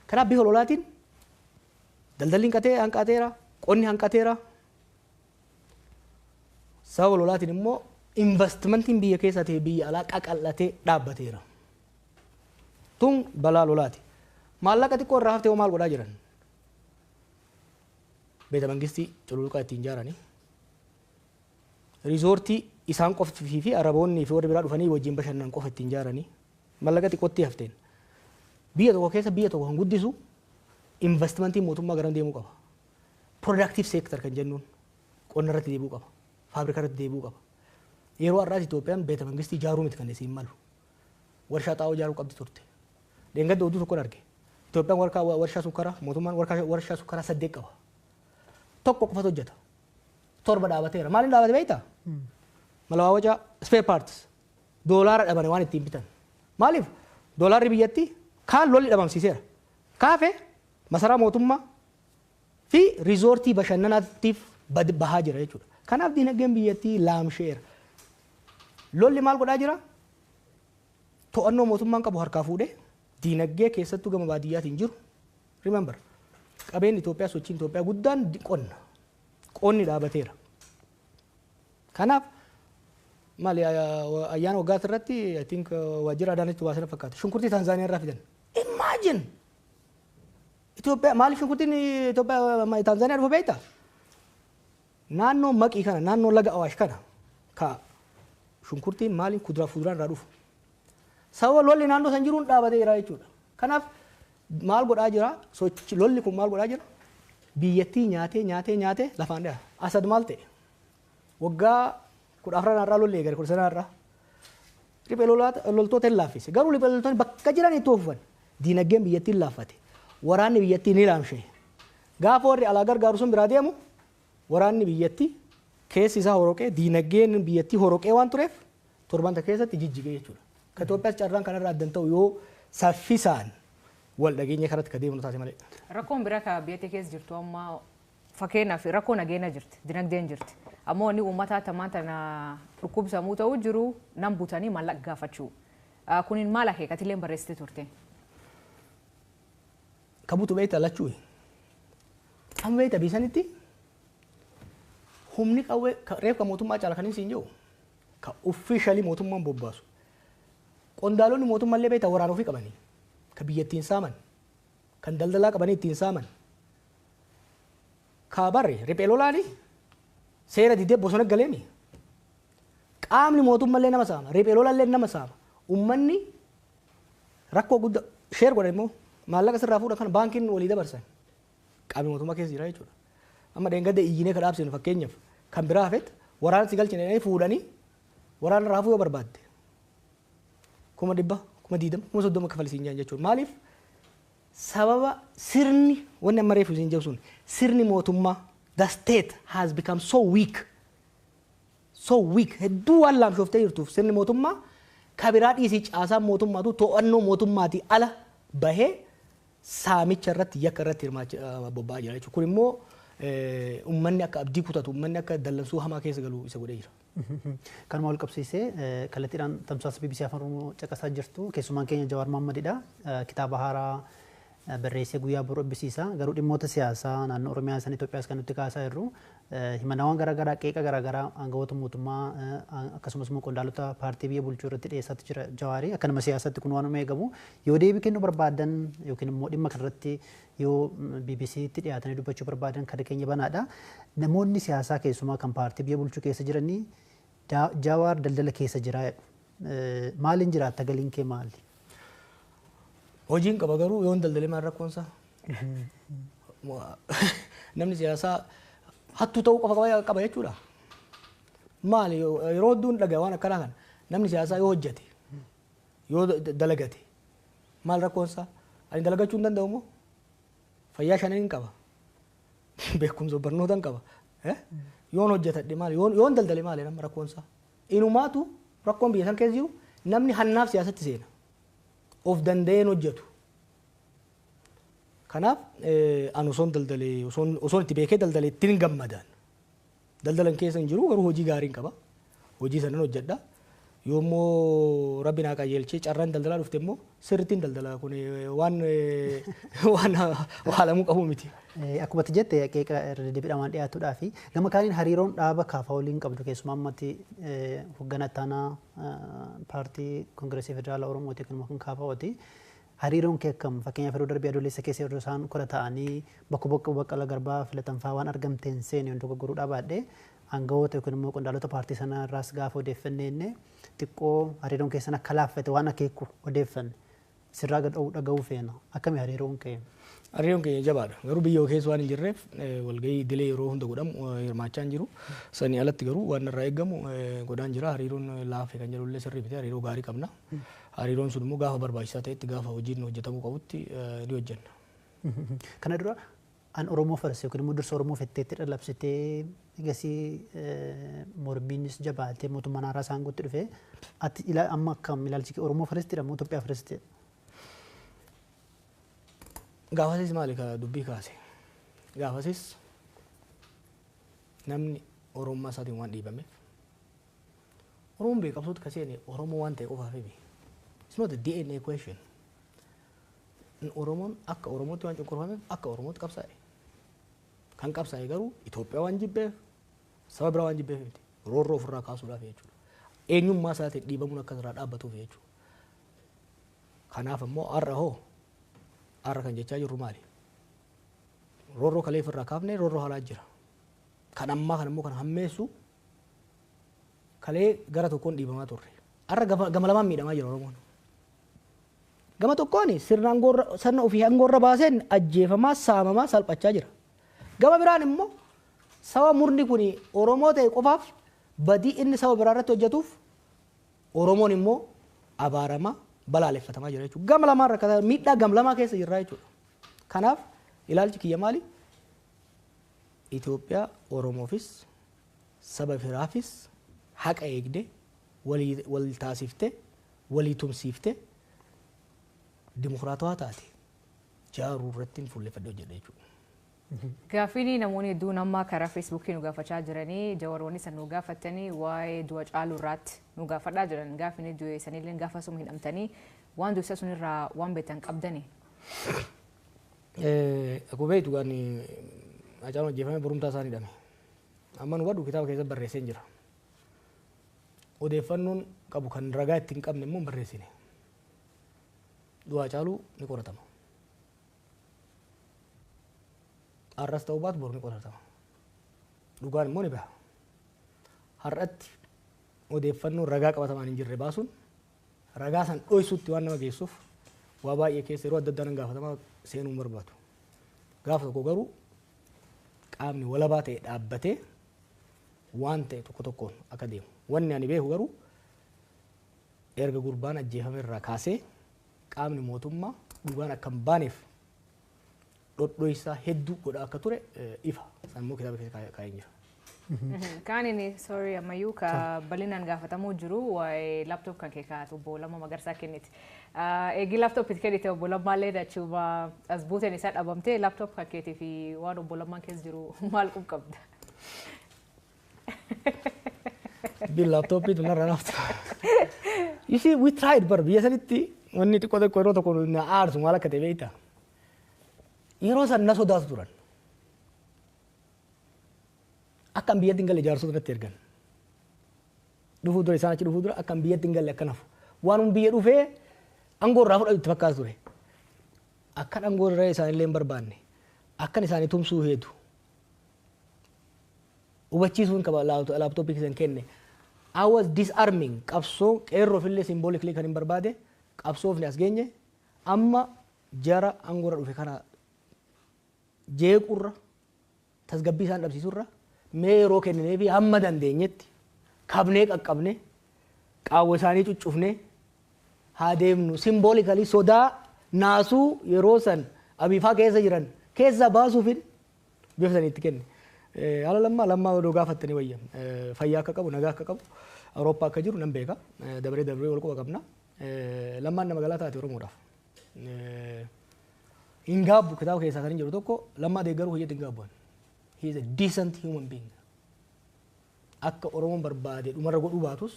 Kanaaf bifa lolaatiin daldalli hanqatee hanqateera, qonni hanqateera. Sababa lolaatiin immoo investimentiin biyya keessaa ta'e biyya alaa qaqal'atee dhaabbateera. Tun balaa lolaati. Maallaqa xiqqoo irraa haftee hoo maal godhaa jiran? Beeta mangistii cululuqaa ittiin ijaaranii. Riizoortii isaan qoftii fi Araboonni fi warri biraa dhufanii wajjin bashannan qofa ittiin ijaaranii. Maallaqa xiqqootti hafteen. Biyya tokko keessa biyya tokko kan guddisu investimentiin mootummaa garam deemuu qaba? Productive sector kan jennuun qonna irratti deebi'uu qaba. Faabrika irratti deebi'uu qaba. Yeroo har'aas Itoophiyaan beeta mangistii ijaaruu miti kan isiin malu. Warshaa xaa'oo ijaaruu qabdi turte. Dheengadda oduu tokkon arge. Itoophiyaan warshaa sukkaraa, mootummaan warshaa sukkaraa saddeet qaba. Tokko qofatu hojjeta. Torba dhaabateera. Maaliin dhaabate beektaa? Malawaawwacaa, spare parts. Doolaara dhabane waan ittiin bitan. Maaliif? Doolaarri biyyattii kaan lolli dhabamsiiseera. Kaafe masaraa mootummaa fi riizoortii bashannanaatiif bahaa jira jechuudha. Kanaaf dinagdeen biyyattii laamsheera. Lolli maal godhaa jira? To'annoo mootummaan qabu harkaa fuudhee diinagdee keessattuu gama baadiyyaatiin jiru. Remember, qabeenyi Itoophiyaa, sochiin Itoophiyaa guddaan qonna. Qonni dhaabateera. Kanaaf maali, ayyaana waggaati irratti, I think, waajjira Adaanachi baasana fakkaata. Shunkurtii Taanzaaniyaa irraa fidan. Imagine! Itoophiyaa maaliif shunkurtiin Itoophiyaa Taanzaaniyaa dhufa beektaa? Naannoo Maqii kana, naannoo laga Awaash kana ka shunkurtiin maaliin kuduraa fuduraan irraa dhufu. Sababa lolli naannoo san jiruun dhaabateera jechuudha. Kanaaf maal godhaa jira? Sochi lolli kun maal godhaa jira? Biyyattii nyaatee nyaatee nyaatee lafaan dhaha. Asad maal ta'e? Waggaa 14 irraa lolli eegale, 19 irraa. Riphee loltoota hin laaffise. Garuu riphee loltoonni bakka jiran itti oofan. Diinagdeen biyyattii hin laaffate. Waraanni biyyattii ni laamshe. Gaafa warri alaa gargaaru sun biraa deemu, waraanni biyyattii keessi isaa horoqee, diinagdeen biyyattii horoqee waan tureef, torbanta keessatti jijjigee jechuudha. Ka Itoophiyaas carraan kanarraa addan ta'u yoo saffisaan wal dhageenya kanatti ka deemnu taate malee. Rakkoon biraa ka biyya keessa jirtu amma, fakkeenyaaf rakkoo nageenya jirti, dinagdeen jirti. Ammoo inni uummata tamaan tana dhukkubsamuu ta'uu jiru nam butanii maallaqa gaafachuu. Kunin maal akeekatillee barreessite turte? Ka butu beektaa lachuu. Amma beektaa biisanitti humni qawwee reef ka mootummaa caala kan siin jiru ka officially mootummaan bobbaasu. Qondaalonni mootummaallee beektaa waraana ofii qabanii ka biyya ittiin saaman, kan daldalaa qabanii ittiin saaman. Ka barre riphee lolaani seera didee bosona galeemi. Qaamni mootummaallee nama saama, riphee lolaallee nama saama. Uummanni rakkoo guddaa share godhan immoo maallaqa sirraa fuudhan kana baankiin walii dabarsan. Qaamni mootummaa keessa jira jechuudha. Amma dheengadda iyyinee ka dhaabsinu, fakkeenyaaf kan biraa hafet, waraana si galchine fuudhanii waraana raafuu yoo barbaadde 100,000, 20,000, 30,000 kafalisiin jaan jechuudha. Maaliif? Sababa sirni wanni amma reefu isin jedhu sun, sirni mootummaa, the state has become so weak, so weak, hedduu waan laamshooftee jirtuuf, sirni mootummaa kabiraa dhiisii, caasaan mootummaatu to'annoo mootummaatii ala bahee saamicha irratti, yakka irratti hirmaachaa bobba'aa jira jechuudha. Kun immoo uummanni akka abdii kutatu, uummanni akka dallansuu hamaa keessa galu isa godhee jira. Kanuma wal qabsiisee, kallattiidhaan tamsaasa BBC Afaan Oromoo caqasaa jirtu. Keessumaan keenya Jawaar Mohammadidha. Kitaaba haaraa barreessee guyyaa boru eebbisiisa. Garuu dhimmoota siyaasaa naannoo Oromiyaa san Itoophiyaas kan nuti kaasaa jirru, himannawwan garaagaraa, qeeqa garaagaraa aangawoota mootummaa akkasumas immoo qondaalota paartii biyya bulchuu irratti dhiyeessaatti jira Jawaarii. Akka nama siyaasaatti kun waan eegamu, yoo deebii kennuu barbaadan yookiin immoo dhimma kanarratti yoo BBCtti dhiyaatanii dubbachuu barbaadan, kada keenya banaadha. Namoonni siyaasaa keessumaa kan paartii biyya bulchuu keessa jiranii Jawaar daldala keessa jira jedhu. Maaliin jiraatta, galiin kee maali? Hojiin qaba, garuu yoon daldalee maal rakkoonsaa? Namni siyaasaa hattuu ta'uu qofa qaba jechuudha. Maali, yeroo hedduun dhagaa waan akkanaa kana, namni siyaasaa yoo hojjete, yoo dalagate maal rakkoonsaa? Ani dalagachuu hin danda'u moo? Fayyaa shanan hin qaba. Beekumsa barnoota hin qaba. Yoon hojjetadhe maali? Yoon daldale maali nama rakkoonsaa? Inumaatu rakkoon biyya san keessa jiru namni hannaaf siyaasatti seena. Of danda'een hojjetu. Kanaaf ani osoon daldalee, osoon itti beekee daldalee ittiin gammadaan. Daldalan keessa hin jiru, garuu hojii gaariin qaba. Hojii sanan hojjedha. Yoommoo rabbi naa qajeelchee carraan daldalaa dhufte immoo sirrittiin daldala, kun waan waalamuu qabu miti. Akkuma ati jette, qeeqa irra deddeebiidhaan waan dhiyaatuudhaa fi gama kaaniin hariiroon dhaaba kaafaa waliin qabdu, keessumaa ammatti hoogganaa ittaanaa paartii Koongireesii Federaalaa Oromooti kan kaafaa'ooti. Hariiroon kee akkam? Fakkeenyaaf, yeroo darbee Adoolessa keessa yeroo isaan kora ta'anii bakka bakka Baqqalaa Garbaa filatan fa'aa waan argamteen seene yoo dogoggoruu dhabaadhe, aangawoota yookiin immoo qondaalota paartii sanaa irraas gaafa odeeffanne inni xiqqoo hariiroon keessan akka laaffate waan akeeku odeeffanne, sirraa dhaga'uu feena. Akkami hariiroon kee? Hariiroon keenya jabaadha. Garuu biyya keessa waan hin jirreef walgahii idilee yeroo hunda godhamu hirmaachaa hin jiru. Sanii alatti garuu waan irraa eegamu godhaan jira. Hariiroon laafe kan jedhu illee sirrii miti. Hariiroo gaarii qabna. Hariiroon sun immoo gaafa barbaachisaa ta'etti, gaafa hojiin hojjetamuu qabutti ni hojjenna. Kana dura an Oromoo first yookiin immoo dursa Oromoo fetteetti dhalabsitee, egasii mormiinis jabaatee mootummaan haaraa isaan guutti dhufe, ati amma akkam ilaalchi kee, Oromoo firstidha moo Itoophiyaa firstidha? Gaafasis maali ka dubbii kaase? Gaafasis namni Oromummaa isaatiin waan dhiibameef, Oromoon beekamsuutti ka seene Oromoo waan ta'e qofaaf himi. It's not a DNA question. Oromoon akka Oromootti waan cunqurfameef akka Oromootti qabsaa'e. Kan qabsaa'e garuu Itoophiyaa waan jibbeef, saba biraa waan jibbeef miti. Roorroo ofirraa kaasuudhaaf jechuudha. Eenyummaa isaatiin dhiibamuun akka irraa dhaabbatuuf jechuudha. Kanaaf immoo har'a hoo, har'a kan jechaa jirru maali? Roorroo kalee ofirraa kaafne, roorroo haalaa jira. Kan ammaa kan immoo kan hammeessu, kalee gara tokkoon dhiibamaa turre. Har'a gama lamaan miidhamaa jira Oromoon. Gama tokkoon sirna aangoorra, sirna ofii aangoorra baaseen ajjeefamaa, saamamaa, salphachaa jira. Gama biraan immoo saba murni kun Oromoo ta'e qofaaf badii inni saba biraa irratti hojjetuuf Oromoon immoo abaaramaa, balaaleffatamaa jira jechuudha. Gama lamaan rakkataa, miidhaa gama lamaa keessa jirra jechuudha. Kanaaf ilaalchi kiyya maali? Itoophiyaa Oromoofis saba biraafis haqa eegde, walii wal taasifte, walii tumsiifte, dimokiraatawaa taate jaaruu irratti fuulleffadhee hojjedha jechuudha. Gaaffiin namoonni hedduun amma karaa Feesbuukii nu gaafachaa jiranii, Jawaroonni san nu gaafatanii, waa'ee du'a Caaluu irraatti nu gaafadhaa jiran. Gaaffiin du'e sanillee gaafa suma hidhamtanii waan du'e sun irraa waan beektan qabdani. Akkuma beektu, gaan Hacaaluun ajjeefame borumtaa isaan hidhame. Amma nu hubadhu, kitaaba keessatti barreessee jira. Odeeffannoon qabu kan ragaa itti hin qabne immoo hin barreessine. Du'a Hacaaluu ni qoratama. Har'as ta'uu baatu boru ni qoratama. Dhugaan immoo ni baha. Har'atti odeeffannoon ragaa qabatamaan hin jirre baasuun ragaa san dhoysuutti waan nama geessuuf, waa baay'ee keessa yeroo adda addaa nan gaafatamaa, seenuu hin barbaadu. Gaafa tokko garuu qaamni walabaa ta'e dhaabbatee waan ta'e tokko tokkoon akka deemu. Wanni ani beeku garuu, erga gurbaan ajjeefame irraa kaasee qaamni mootummaa dhugaan akka hin baaneef Dhodhoisaa hedduu godhaa akka ture ifa. Isaan immoo kitaaba keessa kaa'een jira. Kaan inni, sorry, ammayyuu ka bal'inaan gaafatamuu jiru waa'ee laptop kan kee kaa'atu obbo Lammaa Magarsaa kenniti. Eegi laptop itti kennite, obbo Lammaallee achuma as buuteen isaa dhabamtee, laptop kan keetii fi waan obbo Lammaan keessa jiru maal qub qabda? Dubbiin laaptooppiitu narra naaftu. You see, we tried bar biyya sanitti. Wanni xiqqoo xiqqoo yeroo tokko na aarsu maal akka ta'e beektaa? Yeroo san na sodaatu turan. Akka an biyyatti hin galle jaarsota natti ergan. Dhufuu dura, isaan achi dhufuu dura, akka an biyyatti hin galle akka nafu. Waan biyya dhufee aangoo irraa fudhatu itti fakkaatu ture. Akkan aangoo irraa isaanillee hin barbaanne. Akkan isaanii tumsuu heetu. Hubachiisuun qaba laaptooppii keessan kenne. I was disarming qabsoo qeerroofillee symbolically kan hin barbaade, qabsoofni as geenye amma jara aangoo irra dhufe kana jeequrra, tasgabbii isaan dhabsiisurra, mee yeroo kenninee fi hamma dandeenyetti kabnee qaqqabne qaawwa isaanii cuccufne haa deemnu, symbolically sodaa naasuu yeroo san abiifaa keessa jiran keessa baasuufin bifa saniitti kenne. Haala Lammaa, Lammaa odoo gaafattanii wayya. Fayyaa akka qabu, nagaa akka qabu, Awurooppaa akka jiru nan beeka. Dabaree dabaree wal quba qabna. Lammaan nama galaa taate Oromoodhaaf. Hin gaabbu, kitaaba keessaa kan hin jiru tokko, Lammaa deeggaruu hojjetu hin gaabbu. He is a decent human being. Akka Oromoon barbaade dhumarra godhuu baatus,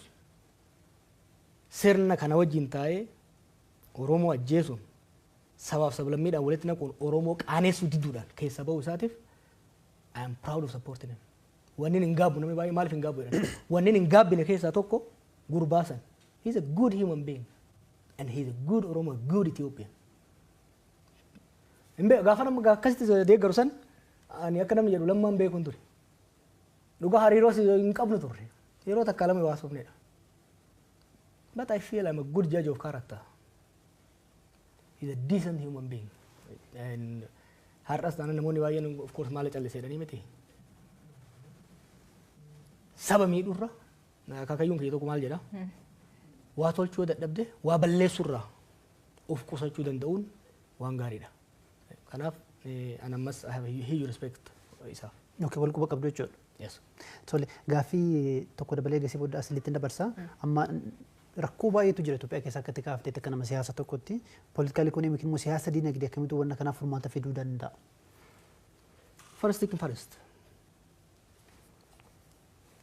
sirna kana wajjin taa'ee Oromoo ajjeesuun, sabaaf sablammiidhaan walitti naquun, Oromoo qaaneessuu diduudhaan keessa bahuu isaatiif I am proud of supporting him. Wanni hin gaabbu, namni baay'ee maaliif hin gaabbu jedhan. Wanni hin gaabbine keessaa tokko gurbaa san. He is a good human being and he is a good Oromo, a good Ethiopian. Hin beeku, gaafa nama akkasitti deeggaru san ani akka namni jedhu Lammaan beekuun ture. Dhugaa hariiroo hin qabnu turre. Yeroo takka lama waasofnedha. But I feel I'm a good judge of character. He's a decent human being. And har'as taanaan namoonni baay'een of course maala callisee jedhanii miti. Saba miidhurra, akaakayyuun kiyya tokko maal jedha? Waa tolchuu dadhabde waa balleessurraa of qusachuu danda'uun waan gaariidha. Kanaaf an ammas I have a huge respect isaaf. Okay, wal quba qabdu jechuudha. Yes. Tole, gaaffii tokko dabalee gasii booda asilitti dabarsa. Amma rakkoo baay'eetu jira Itoophiyaa keessa, akka itti kaafteetti akka nama siyaasa tokkotti. Political economy immoo siyaasa diinagdee akkamitti wanna kanaaf furmaata fiduu danda'a? First thing first.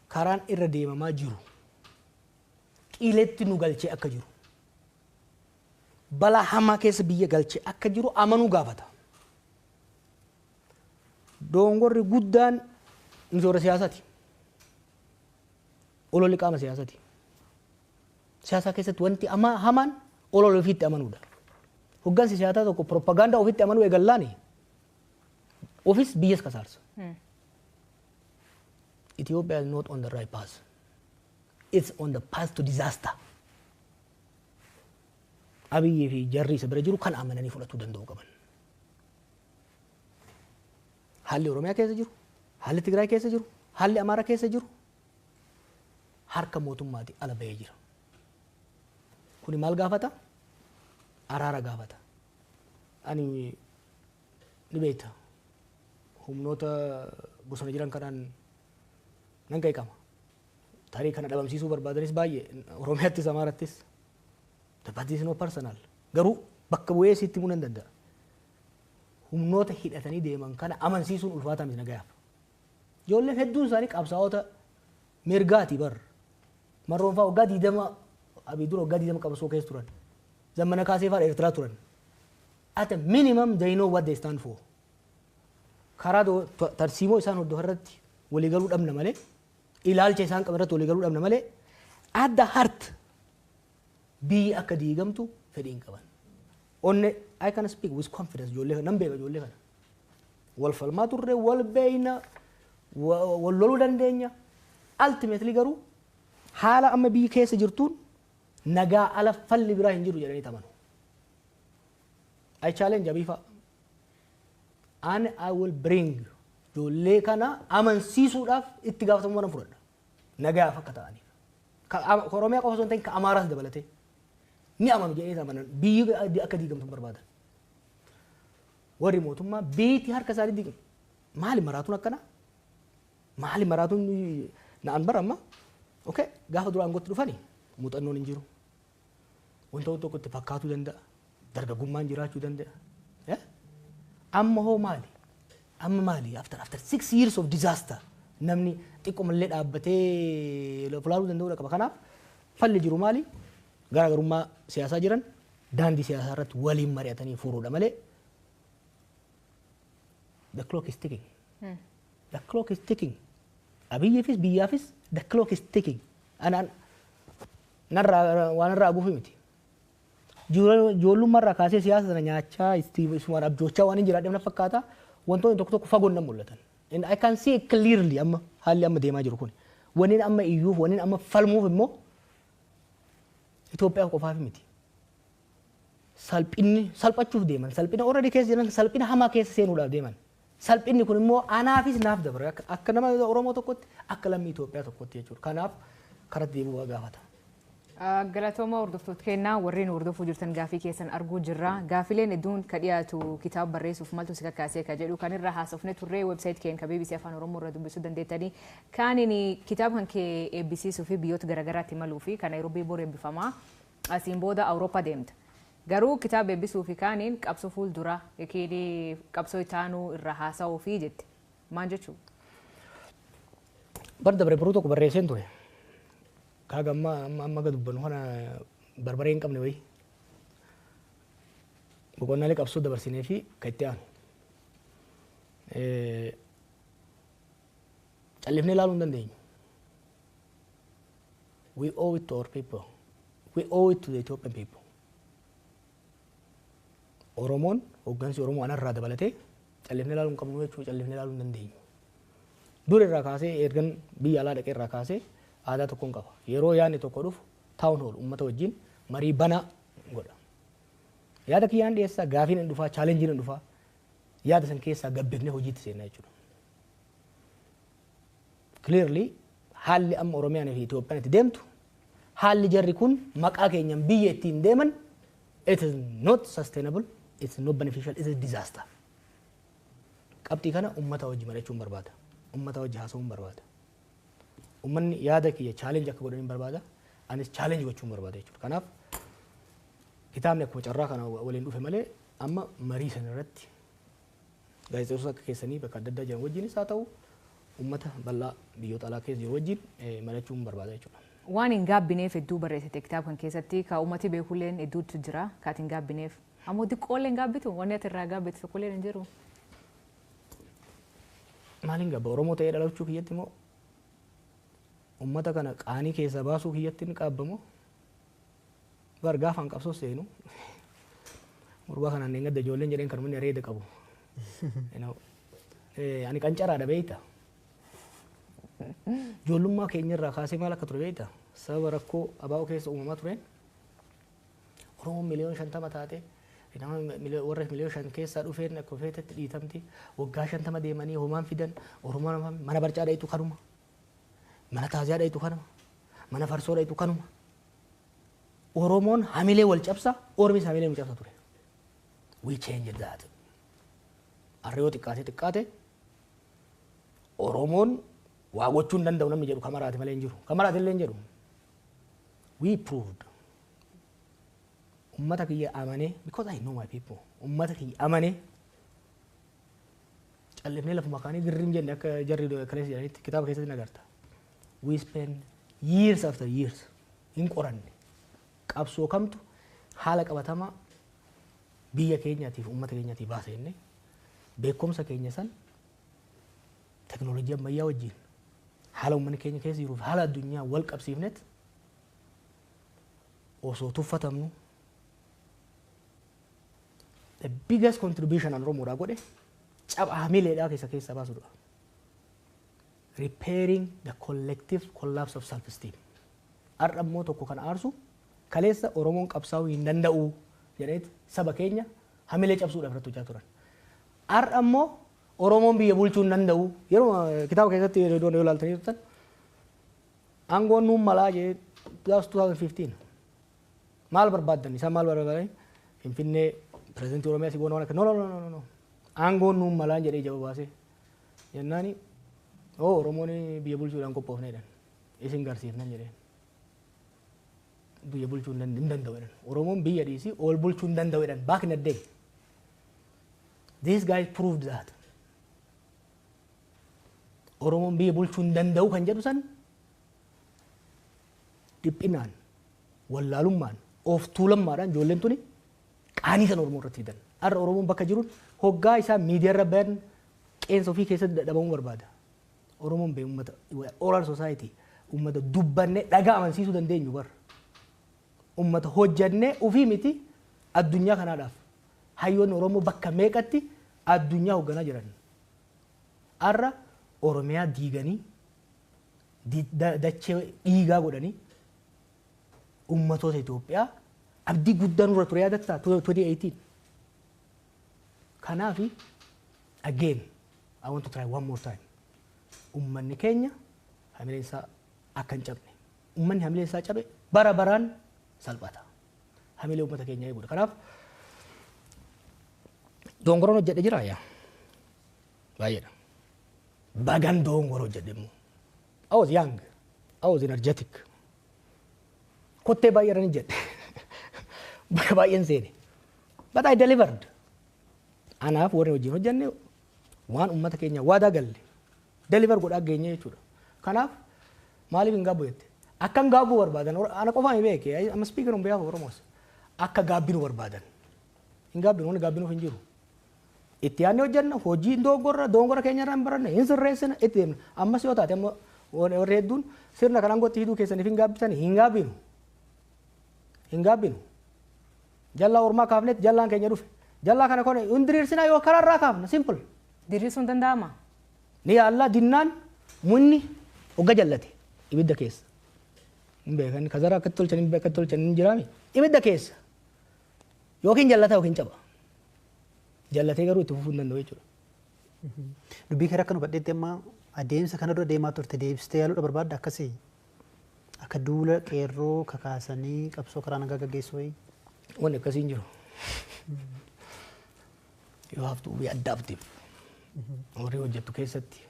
Karaan irra deemamaa jiru qiletti nu galchee akka jiru, balaa hamaa keessa biyya galchee akka jiru amanuu gaafata. Dongorri guddaan nuti warra siyaasaati. Ololli qaama siyaasaati. Siyaasa keessatti wanti hamaan olola ofiitti amanuudha. Hoggansi siyaasaa tokko propagaandaa ofitti amanuu eegallaani ofis biyyas kasaarsa. Ethiopia is not on the right path. It's on the path to disaster. Abiyyii fi jarri isa bira jiru kan amananii fudhachuu danda'uu qaban. Haalli Oromiyaa keessa jiru, haalli Tigraay keessa jiru, haalli Amaaraa keessa jiru harka mootummaatii ala bahee jira. Kuni maal gaafata? Araara gaafata. Ani ni beekta. Humnoota bosona jiran kanaan nan qeeqama. Tarii kana dhabamsiisuu barbaadanis baay'ee Oromiyaattis Amaarattis. But this is not personal. Garuu bakka bu'ee sitti himuu nan danda'a. Humnoota hidhatanii deeman kana amansiisuun ulfaataa miti nagayaaf. Ijoolleen hedduun isaanii qabsaa'ota mirgaati bar. Marroon fa'aa waggaa 20, Abii dura waggaa 20 qabsoo keessa turan. Zammana Kaasee fa'aa Eertiraa turan. At a minimum they know what they stand for. Karaa tarsiimoo isaan hordofan irratti waliigaluu dhabna malee, ilaalcha isaan qaban irratti waliigaluu dhabna malee, at the heart biyyi akka diigamtu fedhii hin qaban. Onne I can speak with confidence, ijoollee kana nan beeka, ijoollee kana. Wal falmaa turre, wal beeyna, wal loluu dandeenya. Ultimately garuu haala amma biyyi keessa jirtuun nagaa ala falli biraa hin jiru jedhanii amanu. I challenge Abiy fa'a. And I will bring ijoollee kana amansiisuudhaaf itti gaafatamummaa nan fudhadha. Nagaaf akka ta'aniif. Ka Oromiyaa qofa osoo hin ta'in ka Amaaraas dabalatee. Ni amanu jedhanii amanan, biyyi akka diigamtu hin barbaadan. Warri mootummaa biitii harka isaanii maali maraatuun akkana? Maali maraatuun na'an bara amma? Okay, gaafa dura aangootti dhufani muuxannoon hin jiru. Wanta tokko itti fakkaatuu danda'a. Dargaggummaan jiraachuu danda'a. Amma hoo maali? Amma maali? After 6 years of disaster, namni xiqqoomallee dhaabbatee fulaaluu danda'uu qaba. Kanaaf falli jiru maali? Garaagarummaa siyaasaa jiran daandii siyaasaa irratti waliin mari'atanii furuudha malee, the clock is ticking. The clock is ticking. Abiyyiifis biyyaafis the clock is ticking. Anaan narraa waan irraa aguufi miti. Ijoollummaa irraa kaasee siyaasa sana nyaachaa, isumaan abjoocha waan hin jiraadheef na fakkaata. Wantoonni tokko tokko fagoon nan mul'atan. And I can see clearly amma haalli amma deemaa jiru kun. Wanni amma iyyuuf, wanni amma falmuuf immoo Itoophiyaa qofaaf miti. Salphinni salphachuuf deeman, salphina already keessa jiran, salphina hamaa keessa seenuudhaaf deeman. Salphinni kun immoo anaafis naaf dabra, akka nama Oromoo tokkotti, akka lammii Itoophiyaa tokkotti jechuudha. Kanaaf karatti deebi'uu gaafata. Galatooma, hordoftoota kennaa warreen hordofuu jirtan, gaafii keessan arguu jirra. Gaafileen hedduun ka dhiyaatu kitaaba barreessuuf maaltu si kakaasee ka jedhu kan irra haasofne turre. Website keenya ka BBC Afaan Oromoo irra dubbisuu dandeettanii. Kaaniin kitaaba kan kee eebbisiisuu fi biyyoota garaagaraatti imaluu fi kan Naayiroobii bor eebbifamaa, asiin booda Awurooppaa deemta. Garuu kitaaba eebbisuu fi kaaniin qabsoo fuuldura yookiin qabsoo itaanuu irra haasa'uu fi jette. Maal jechuudha? Bar dabre baruu tokko barreesseen ture. Kaaga amma amma amma dubbannu kana barbaree hin qabne wayii. Boqonnaalee qabsoo dabarsinee fi kan itti aanu. Callifnee ilaaluu hin dandeenyu. We owe it to our people. We owe it to the Ethiopian people. Oromoon, hooggansi Oromoo anarraa dabalatee, callifnee ilaaluu hin qabnu jechuudha, callifnee ilaaluu hin dandeenyu. Dur irraa kaasee, ergan biyya alaa dhaqee irraa kaasee, aadaa tokkoon qaba. Yeroo yaadni tokko dhufu town hall uummata wajjin marii banaa godha. Yaada kiyyaan dhiyeessaa, gaafiin hin dhufaa, challengeiin hin dhufaa. Yaada san keessaa gabbifnee hojiitti seenna jechuudha. Clearly haalli amma Oromiyaan fi Itoophiyaan itti deemtu, haalli jarri kun maqaa keenyan biyya ittiin deeman, it is not sustainable, it is not beneficial, it is disaster. Qabxii kana uummata wajji mari'achuun barbaada. Uummata wajji haasa'uun barbaada. Uummanni yaada kiyya challenge akka godhan barbaada. Anis challenge gochuun barbaada jechuudha. Kanaaf kitaabni akkuma carraa kana waliin dhufe malee, amma marii sana irratti gaazexeessota akka keessanii bakka adda addaa jiran wajjinis haa ta'u, uummata bal'aa biyyoota alaa keessa jiru wajjin mari'achuun barbaada jechuudha. Waan hin gaabbineef hedduu barreessite kitaaba kan keessatti, ka uummati beekulleen hedduutu jira ka ati hin gaabbineef. Ammoo xiqqoollee hin gaabbitu, wanni ati irraa gaabbitu tokkollee hin jiru. Maaliin gaabba? Oromoo ta'ee dhalachuu kiyyatti immoo, uummata kana qaanii keessaa baasuu kiyyatti ni qaabbamoo? Bar gaafaan qabsoo seenu gurbaa kanaan gadda ijoolleen jedheen kan inni areeda qabu. Ani qancaraadha beeyta. Ijoollummaa keenya irraa kaasee maal akka ture beeyta? Sababa rakkoo abaa'oo keessa uumamaa tureen Oromoon 50 miliyoona taate, nama warra 5 miliyoona keessaa dhufeen akka feetetti dhiitamti. Waggaa 50 deemanii homaan fidan. Oromoon mana barcaa dhayitu kanuma. Mana taaziyaa dhayitu kanuma. Mana farsoo dhayitu kanuma. Oromoon hamilee wal cabsa, Ormis hamilee nu cabsa ture. We changed that. Har'a yoo xiqqaate xiqqaate Oromoon waa gochuu hin danda'u namni jedhu kamaraati malee hin jiru. Kamaraati illee hin jedhu. We proved. Ummata kiyya amanee, because I know my people. Ummata kiyya amanee callifnee lafuma kaanii girrim jenne, akka jarri kaleessa jedhanitti kitaaba keessatti nagarta. We spend years after years hin qoranne. Qabsoo kamtu haala qabatamaa biyya keenyaatiif, uummata keenyaatiif baasa jennee, beekumsa keenya san teknoolojii ammayyaa wajjin, haala uummanni keenya keessa jiruuf haala addunyaa wal qabsiifnet, osoo tuffatamnu, the biggest contribution an Oromoodhaa godhe caba hamileedhaa keessa keessaa baasudha. Repairing the collective collapse of self-esteem. Har'a immoo tokko kan aarsu, kaleessa Oromoon qabsaa'uu hin danda'u jedheet saba keenya hamilee cabsuudhaaf irratti hojjaa turan. Har'a immoo Oromoon biyya bulchuu hin danda'u. Yeroo kitaaba keessatti yeroo yoo ilaaltanii turtan, aangoon nuun malaa jee, that 2015. Maal barbaaddan? Isaan maal barbaadan? Finfinnee, pirezidantii Oromiyaa si goona, waan akka, no, no, no, no, no. Aangoon nuun malaan jedhee ija baasee. Jennaani oo Oromoon biyya bulchuudhaan qophoofne jedhan. Isin garsiifnan jedheen. Biyya bulchuu hin danda'u jedhan. Oromoon biyya dhiisii ol bulchuu hin danda'u jedhan. Back in the day. These guys proved that. Oromoon biyya bulchuu hin danda'u kan jedhu san dhiphinaan, wallaalummaan, of tuulammaadhaan ijoolleen tuni qaanii san Oromoo irratti fidan. Har'a Oromoon bakka jiruun hoggaa isaa miidiyaa irra bayan qeensa ofii keessatti dadhabamuu barbaada. Oromoon bee uummata oral society, uummata dubbannee dhagaa amansiisuu dandeenyu bar. Uummata hojjannee ofii miti addunyaa kanaadhaaf. Hayyoonni Oromoo bakka meeqatti addunyaa hoogganaa jiran. Har'a Oromiyaa diiganii, dachee dhiigaa godhanii, ummatoota Itoophiyaa abdii guddaa nurra ture yaadattaa 2018. Kanaafi again I want to try one more time. Ummanni keenya hamileen isaa akka hin cabne. Ummanni hamileen isaa cabe bara baraan salphata. Hamilee uummata keenyaa eeguudha. Kanaaf dongoroon hojjedhe jira yaa. Baay'eedha. Bagan dongoro hojjedhe immoo. I was young. I was energetic. Kottee baay'ee irra ni jedhe. Bakka baay'een seene. But I delivered. Anaaf warri wajjin hojjenne waan uummata keenya waadaa galle deliver godhaa geenye jechuudha. Kanaaf maaliif hin gaabbu jette? Akka hin gaabbuu barbaadan ana qofaa hin beeke. I'm speaking on behalf of Oromos. Akka gaabbinu barbaadan. Hin gaabbinu, wanni gaabbinuuf hin jiru. Itti yaadnee hojjenna, hojii dongorra dongora keenya irraa hin baranne, hin sirreessina, itti deemna. Ammas yoo taate amma warri hedduun sirna kanaan gotti hiduu keessaniif hin gaabbisan, hin gaabbinu. Hin gaabbinu. Jallaa ormaa kaafnetti jallaan keenya dhufe. Jallaa kana kone hin diriirsinaa yoo karaarraa kaafna, simple. Diriirsuun danda'ama? Ni yaallaa. Dinnaan munni hogga jallate ibidda keessa. Hin beekan kazara akkatti tolchan, hin akkatti tolchan hin jiraami. Ibidda keessa. Yookiin jallata yookiin caba. Jallatee garuu itti fufuu hin danda'u jechuudha. Dubbii kee akka nu badheetti amma adeemsa kana dura deemaa turte deebistee yaaluudha barbaadda akkasii? Akka duula qeerroo kakaasanii qabsoo karaa nagaa gaggeessuu wayii? Wanni akkasii hin jiru. You have to be adaptive. Warri hojjettu keessatti.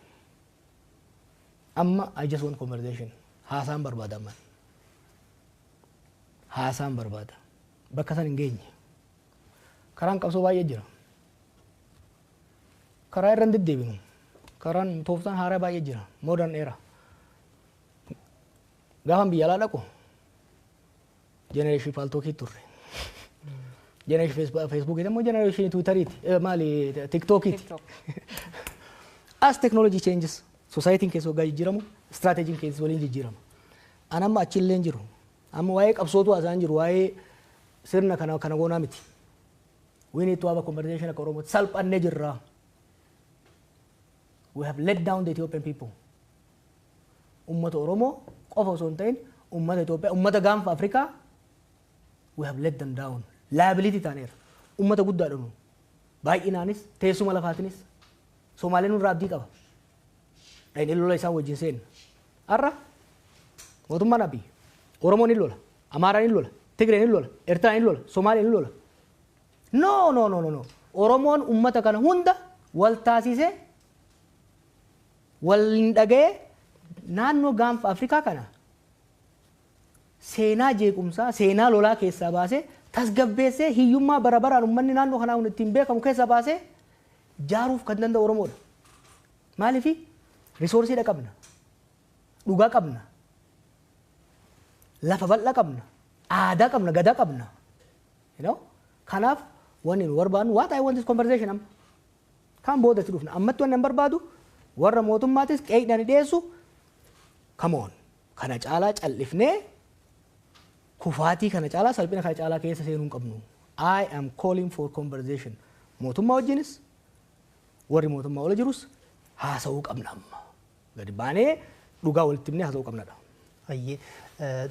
Amma I just want conversation. Haasaan barbaada amma. Haasaan barbaada. Bakka san hin geenye. Karaan qabsoo baay'ee jira. Karaa irra hin deddeebinu. Karaan tooftaan haaraa baay'ee jira. Modern era. Gaafan biyya alaa dhaqu generation Paltalkii turre. Generation Facebookii immoo generation Twitteriiti. Maali, TikTokiiti. TikTok. As technology changes, society keessa waggaa jijjiiramu, strategy keessa waliin jijjiirama. An amma achillee hin jiru. Amma waa'ee qabsootu haasa'an jiru, waa'ee sirna kana kana goonaa miti. We need to have a conversation akka Oromootti salphannee jirra. We have let down the Ethiopian people. Ummata Oromoo qofa osoo hin ta'in ummata Itoophiyaa, ummata gaanfa Afrikaa we have let them down. Liability taaneera. Ummata guddaadha nu. Baay'inaanis teessuma lafaatinis Somaaleen nurraa abdii qaba. Dhaqnee lola isaan wajjin seenna. Har'a mootummaan Abiy Oromoon ni lola, Amaaraan ni lola, Tigreen ni lola, Eertiraan ni lola, Somaaleen ni lola. No, no, no, no, no. Oromoon ummata kana hunda wal taasisee waliin dhaga'ee naannoo gaanfa Afrikaa kana seenaa jeequmsaa, seenaa lolaa keessaa baasee tasgabbeessee hiyyummaa bara baraan uummanni naannoo kanaa kun ittiin beekamu keessaa baasee jaaruuf kan danda'u Oromoodha. Maaliifi resourceiidha qabna, dhugaa qabna, lafa bal'aa qabna, aadaa qabna, gadaa qabna. You know? Kanaaf wanni nu barbaadnu, what I want is conversation amma. Kan boodatti dhufna. Ammatti wanni an barbaadu warra mootummaatis qeeqdhaan dhiyeessu, come on. Kana caalaa callifnee kufaatii kana caalaa, salphina kana caalaa keessa seenuu hin qabnu. I am calling for conversation. Mootummaa wajjinis warri mootummaa ola jirus haasa'uu qabna amma. Gadi baanee dhugaa walitti himnee haasa'uu qabnadha. Ayyee,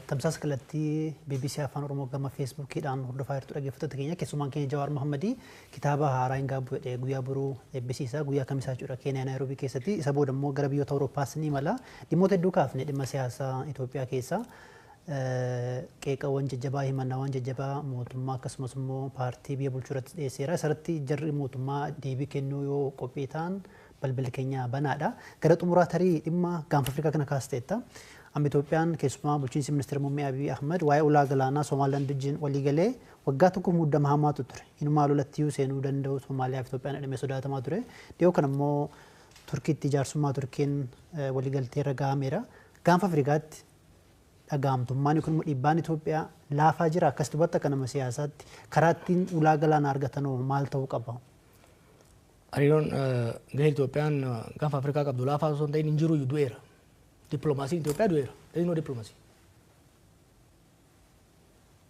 tamsaasa kallattii BBC Afaan Oromoo gama Facebookiidhaan hordofaa jirtu, dhaggeeffattoota keenya. Keessumaan keenya Jawaar Mohammadii kitaaba haaraa hin gaabbu jedhee guyyaa boruu eebbisiisa, guyyaa kamisaa jechuudha, Keeniyaa Naayiroobii keessatti. Isa booda immoo gara biyyoota Awurooppaas ni imala. Dhimmoota hedduu kaafne, dhimma siyaasaa Itoophiyaa keessaa. Qeeqawwan jajjabaa, himannaawwan jajjabaa mootummaa akkasumas immoo paartii biyya bulchuu irratti dhiyeesseera. Isarratti jarri mootummaa deebii kennuu yoo qophii ta'an balballi keenya banaadha. Gara xumuraa tarii dhimma gaanfa Afrikaa kana kaasteetta. Amma Itoophiyaan keessumaa bulchiinsi ministeera muummee Abiy Ahmed waa'ee ulaa galaanaa Somaaliyaand wajjin walii galee waggaa tokko muddama hamaatu ture. Inumaa lolatti seenuu danda'u Somaaliyaa fi Itoophiyaan jedhamee sodaatamaa ture. Dhiyoo kana immoo Turkiitti jaarsummaa Turkiin waliigaltee irra gahameera. Gaanfa Afrikaatti dhagahamtummaan yookiin immoo dhiibbaan Itoophiyaa laafaa jira. Akkas dubbatti akka nama siyaasaatti karaa ittiin ulaa galaanaa argatan maal ta'uu qaba? Hariiroon gahee Itoophiyaan gaanfa Afrikaa qabdu laafaa osoo hin ta'in hin jiru du'eera. Dippiloomaasiin Itoophiyaa du'eera. There is no diplomacy.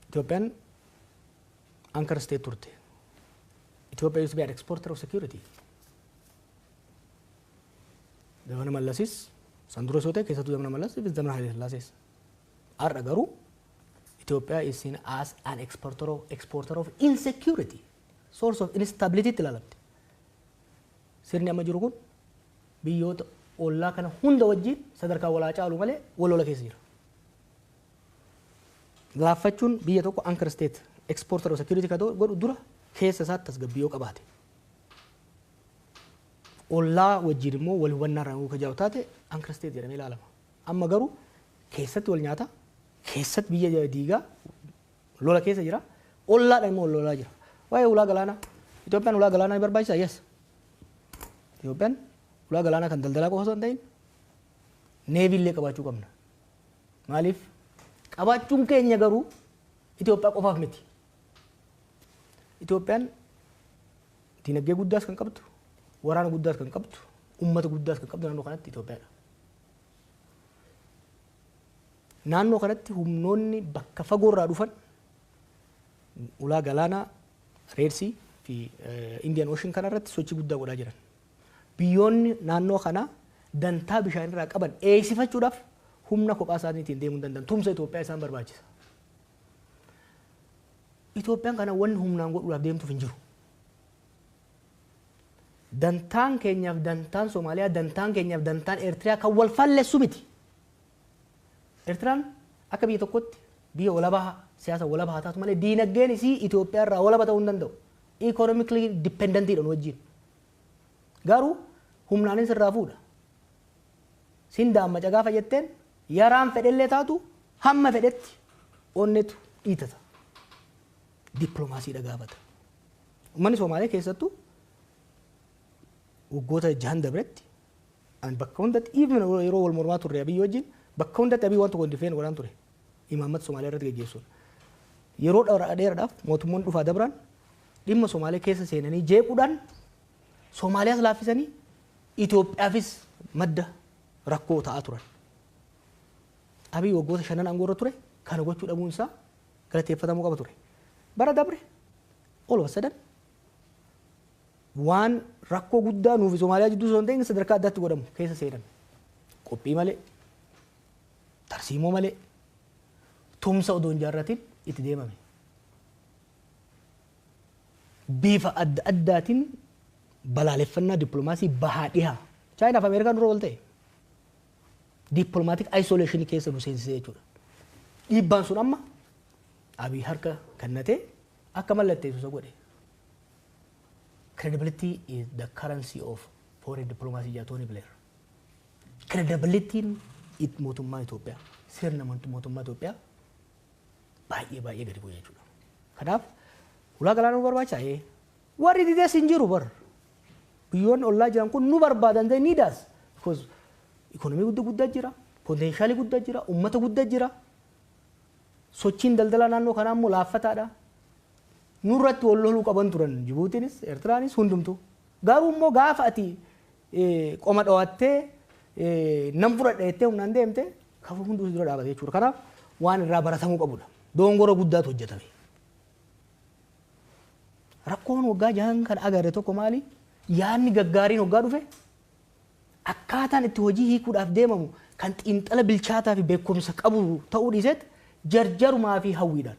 Itoophiyaan anchor state turte. Ethiopia used to be an exporter of security. Zamana Mallasis san dura yoo ta'e, keessattuu zamana Mallas fi zamana Haile Sillaasees. Har'a garuu Ethiopia is seen as an exporter of insecurity, source of instability itti ilaalamte. Sirni amma jiru kun biyyoota ollaa kana hunda wajjin sadarkaa walaa caalu malee wal lola keessa jira. Laaffachuun biyya tokko anchor state exporter of security kan godhu dura keessa isaatti tasgabbii yoo qabaate. Ollaa wajjin immoo wal hubannaa irraa kan jiraatu taate anchor state jedhamee ilaalama. Amma garuu keessatti wal nyaata, keessatti biyya diigaa lola keessa jira, ollaadhaan immoo wal lolaa jira. Waa'ee ulaa galaanaa, Itoophiyaan ulaa galaanaa ni barbaachisaa? Yes. Itoophiyaan ulaa galaanaa kan daldalaa qofa osoo hin ta'in navy illee qabaachuu qabna. Maaliif? Qabaachuun keenya garuu Itoophiyaa qofaaf miti. Itoophiyaan dinagdee guddaas kan qabdu, waraana guddaas kan qabdu, uummata guddaas kan qabdu naannoo kanatti Itoophiyaadha. Naannoo kanatti humnoonni bakka fagoorraa dhufan ulaa galaanaa Red Sea fi Indian Ocean kana irratti sochii guddaa godhaa jiran. Biyyoonni naannoo kanaa dantaa bishaanirraa qaban eegsifachuudhaaf humna kophaa isaaniitiin deemuu hin danda'an. Tumsa Itoophiyaa isaan barbaachisa. Itoophiyaan kana wanni humnaan godhuudhaaf deemtuuf hin jiru. Dantaan keenyaaf dantaan Somaaliyaa, dantaan keenyaaf dantaan Eertiriyaa kan wal fallessu miti. Eertiraan akka biyya tokkotti biyya walabaa, siyaasa walabaa haa taatu malee diinagdeen isii Itoophiyaa irraa walaba ta'uu hin danda'u. Economically dependentiidha nu wajjin. Garuu humnaanis irraa fuudha. Sin daammaca gaafa jetteen yaraan fedhellee taatu hamma fedhetti onnetu dhiitata. Dippiloomaasiidha gaafata. Uummanni Somaalee keessattuu waggoota 6n dabretti an bakka hundatti, even yeroo wal mormaa turre Abiyyi wajjin, bakka hundatti Abiyyi waan tokko hin defend godhaan ture. Imaammata Somaalee irratti geggeessuun. Yeroo dheeraadhaaf mootummoonni dhufaa dabraan dhimma Somaalee keessa seenanii jeequudhaan Somaaliyaas laaffisanii Itoophiyaafis madda rakkoo ta'aa turan. Abiyyi waggoota 5n aangoo irra ture kana gochuu dhabuun isaa galateeffatamuu qaba ture. Bara dabre all of a sudden waan rakkoo guddaa nuufi Somaaliyaa jidduu osoo hin ta'in sadarkaa addaatti godhamu keessa seenan. Qophii malee, tarsiimoo malee, tumsa odoo hin jaarratin itti deemame. Bifa adda addaatiin balaaleffannaa dippiloomaasii bahaa dhihaa. Chaayinaaf Ameerikaan dura wal ta'e. Diplomatic isolation keessa nu seensisee jechuudha. Dhiibbaan sun amma Abiy harka kennatee akka mallatteessu isa godhe. Credibility is the currency of foreign diplomacy jedha Tony Blair. Credibilityin mootummaa Itoophiyaa, sirna mootummaa Itoophiyaa baay'ee baay'ee gadi bu'e jechuudha. Kanaaf ulaa galaanaa nu barbaachisa. Warri didees hin jiru bar. Biyyoonni ollaa jiran kun nu barbaadan, they need us. Because ikonomii guddaa guddaa jira, potentialii guddaa jira, uummata guddaa jira. Sochiin daldalaa naannoo kanaa immoo laaffataadha. Nurratti wal loluu qaban turan Jibuutiinis, Eertiraanis hundumtuu. Garuu immoo gaafa ati qoma dhawattee nam fudhadha jettee humnaan deemte kafa hunduu si dura dhaabate jechuudha. Kanaaf waan irraa baratamuu qabudha. Dongora guddaatu hojjetame. Rakkoon waggaa 6n kan agarre tokko maali? Yaadni gaggaariin waggaa dhufe akkaataan itti hojii hiikuudhaaf deemamu kan xiinxala bilchaataa fi beekumsa qabu ta'uu dhiiseet jarjarumaa fi hawwiidhaan.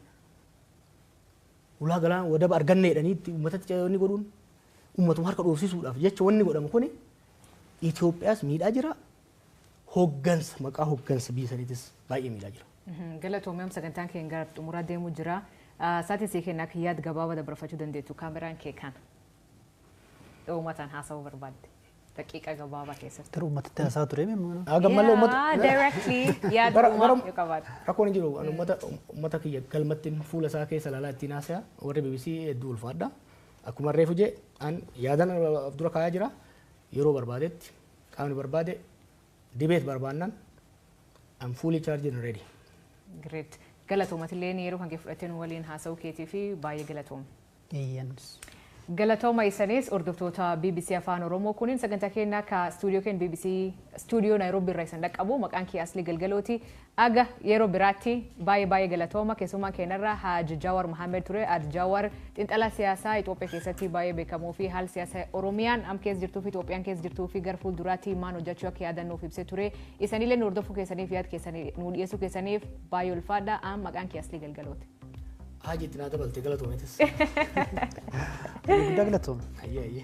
Ulaa galaana wadaba arganne jedhanii itti uummatatti wanni godhuun uummatuma harka dhoofsisuudhaaf jecha wanni godhamu kuni Itoophiyaas miidhaa jira. Hoggansa, maqaa hoggansa biyya saniitis baay'ee miidhaa jira. Galatoomii, sagantaan keenya gara xumuraa deemuu jira. Sa'aatiin sii kennaa akka yaada gabaabaa dabarfachuu dandeettu, kaameraan kee kana. Uummataan haasa'uu barbaadde, daqiiqa gabaabaa keessatti. Garuu uummatatti haasaa ture mee? Gammallee uummata. Directly yaada uumaa yoo qabaate. Rakkoon hin jiru. Ani uummata kiyya galmatti fuula isaa keessa ilaalaa ittiin haasaya. Warri BBC, hedduu ulfaadha. Akkuma reefu jee, an yaadan of dura kaayaa jira. Yeroo barbaadetti qaamni barbaade debate barbaannan, I'm fully charged and ready. Great. Galatoomatillee yeroo kan kee fudhattee nu waliin haasa'uu keetii fi baay'ee galatooma. Eeyyanis. Galatooma isanis, hordoftoota BBC Afaan Oromoo. Kunin sagantaa keenya ka stuudiyoo keenya BBC stuudiyoo Naayiroobii irraa isin dhaqqabu. Maqaan kee Aslii Galgalooti. Aga yeroo biraatti, baay'ee baay'ee galatooma. Keessumaa keenyarra Haji Jawar Mohammed ture. Haji Jawar xiinxalaa siyaasaa Itoophiyaa keessatti baay'ee beekamoo fi haala siyaasaa Oromiyaan am keessa jirtuu fi Itoophiyaan keessa jirtuu fi gara fuulduraatti maal hojjechuu akka yaadannuuf ibsee ture. Isanillee nu hordofuu keessaniif, yaada keessanii nu dhiyeessuu keessaniif baay'ee ulfaadha. Am maqaan kee Aslii Galgalooti. Haji itti naa dabalte, galatoometis. Guddaa galatooma. Ayyee ayyee.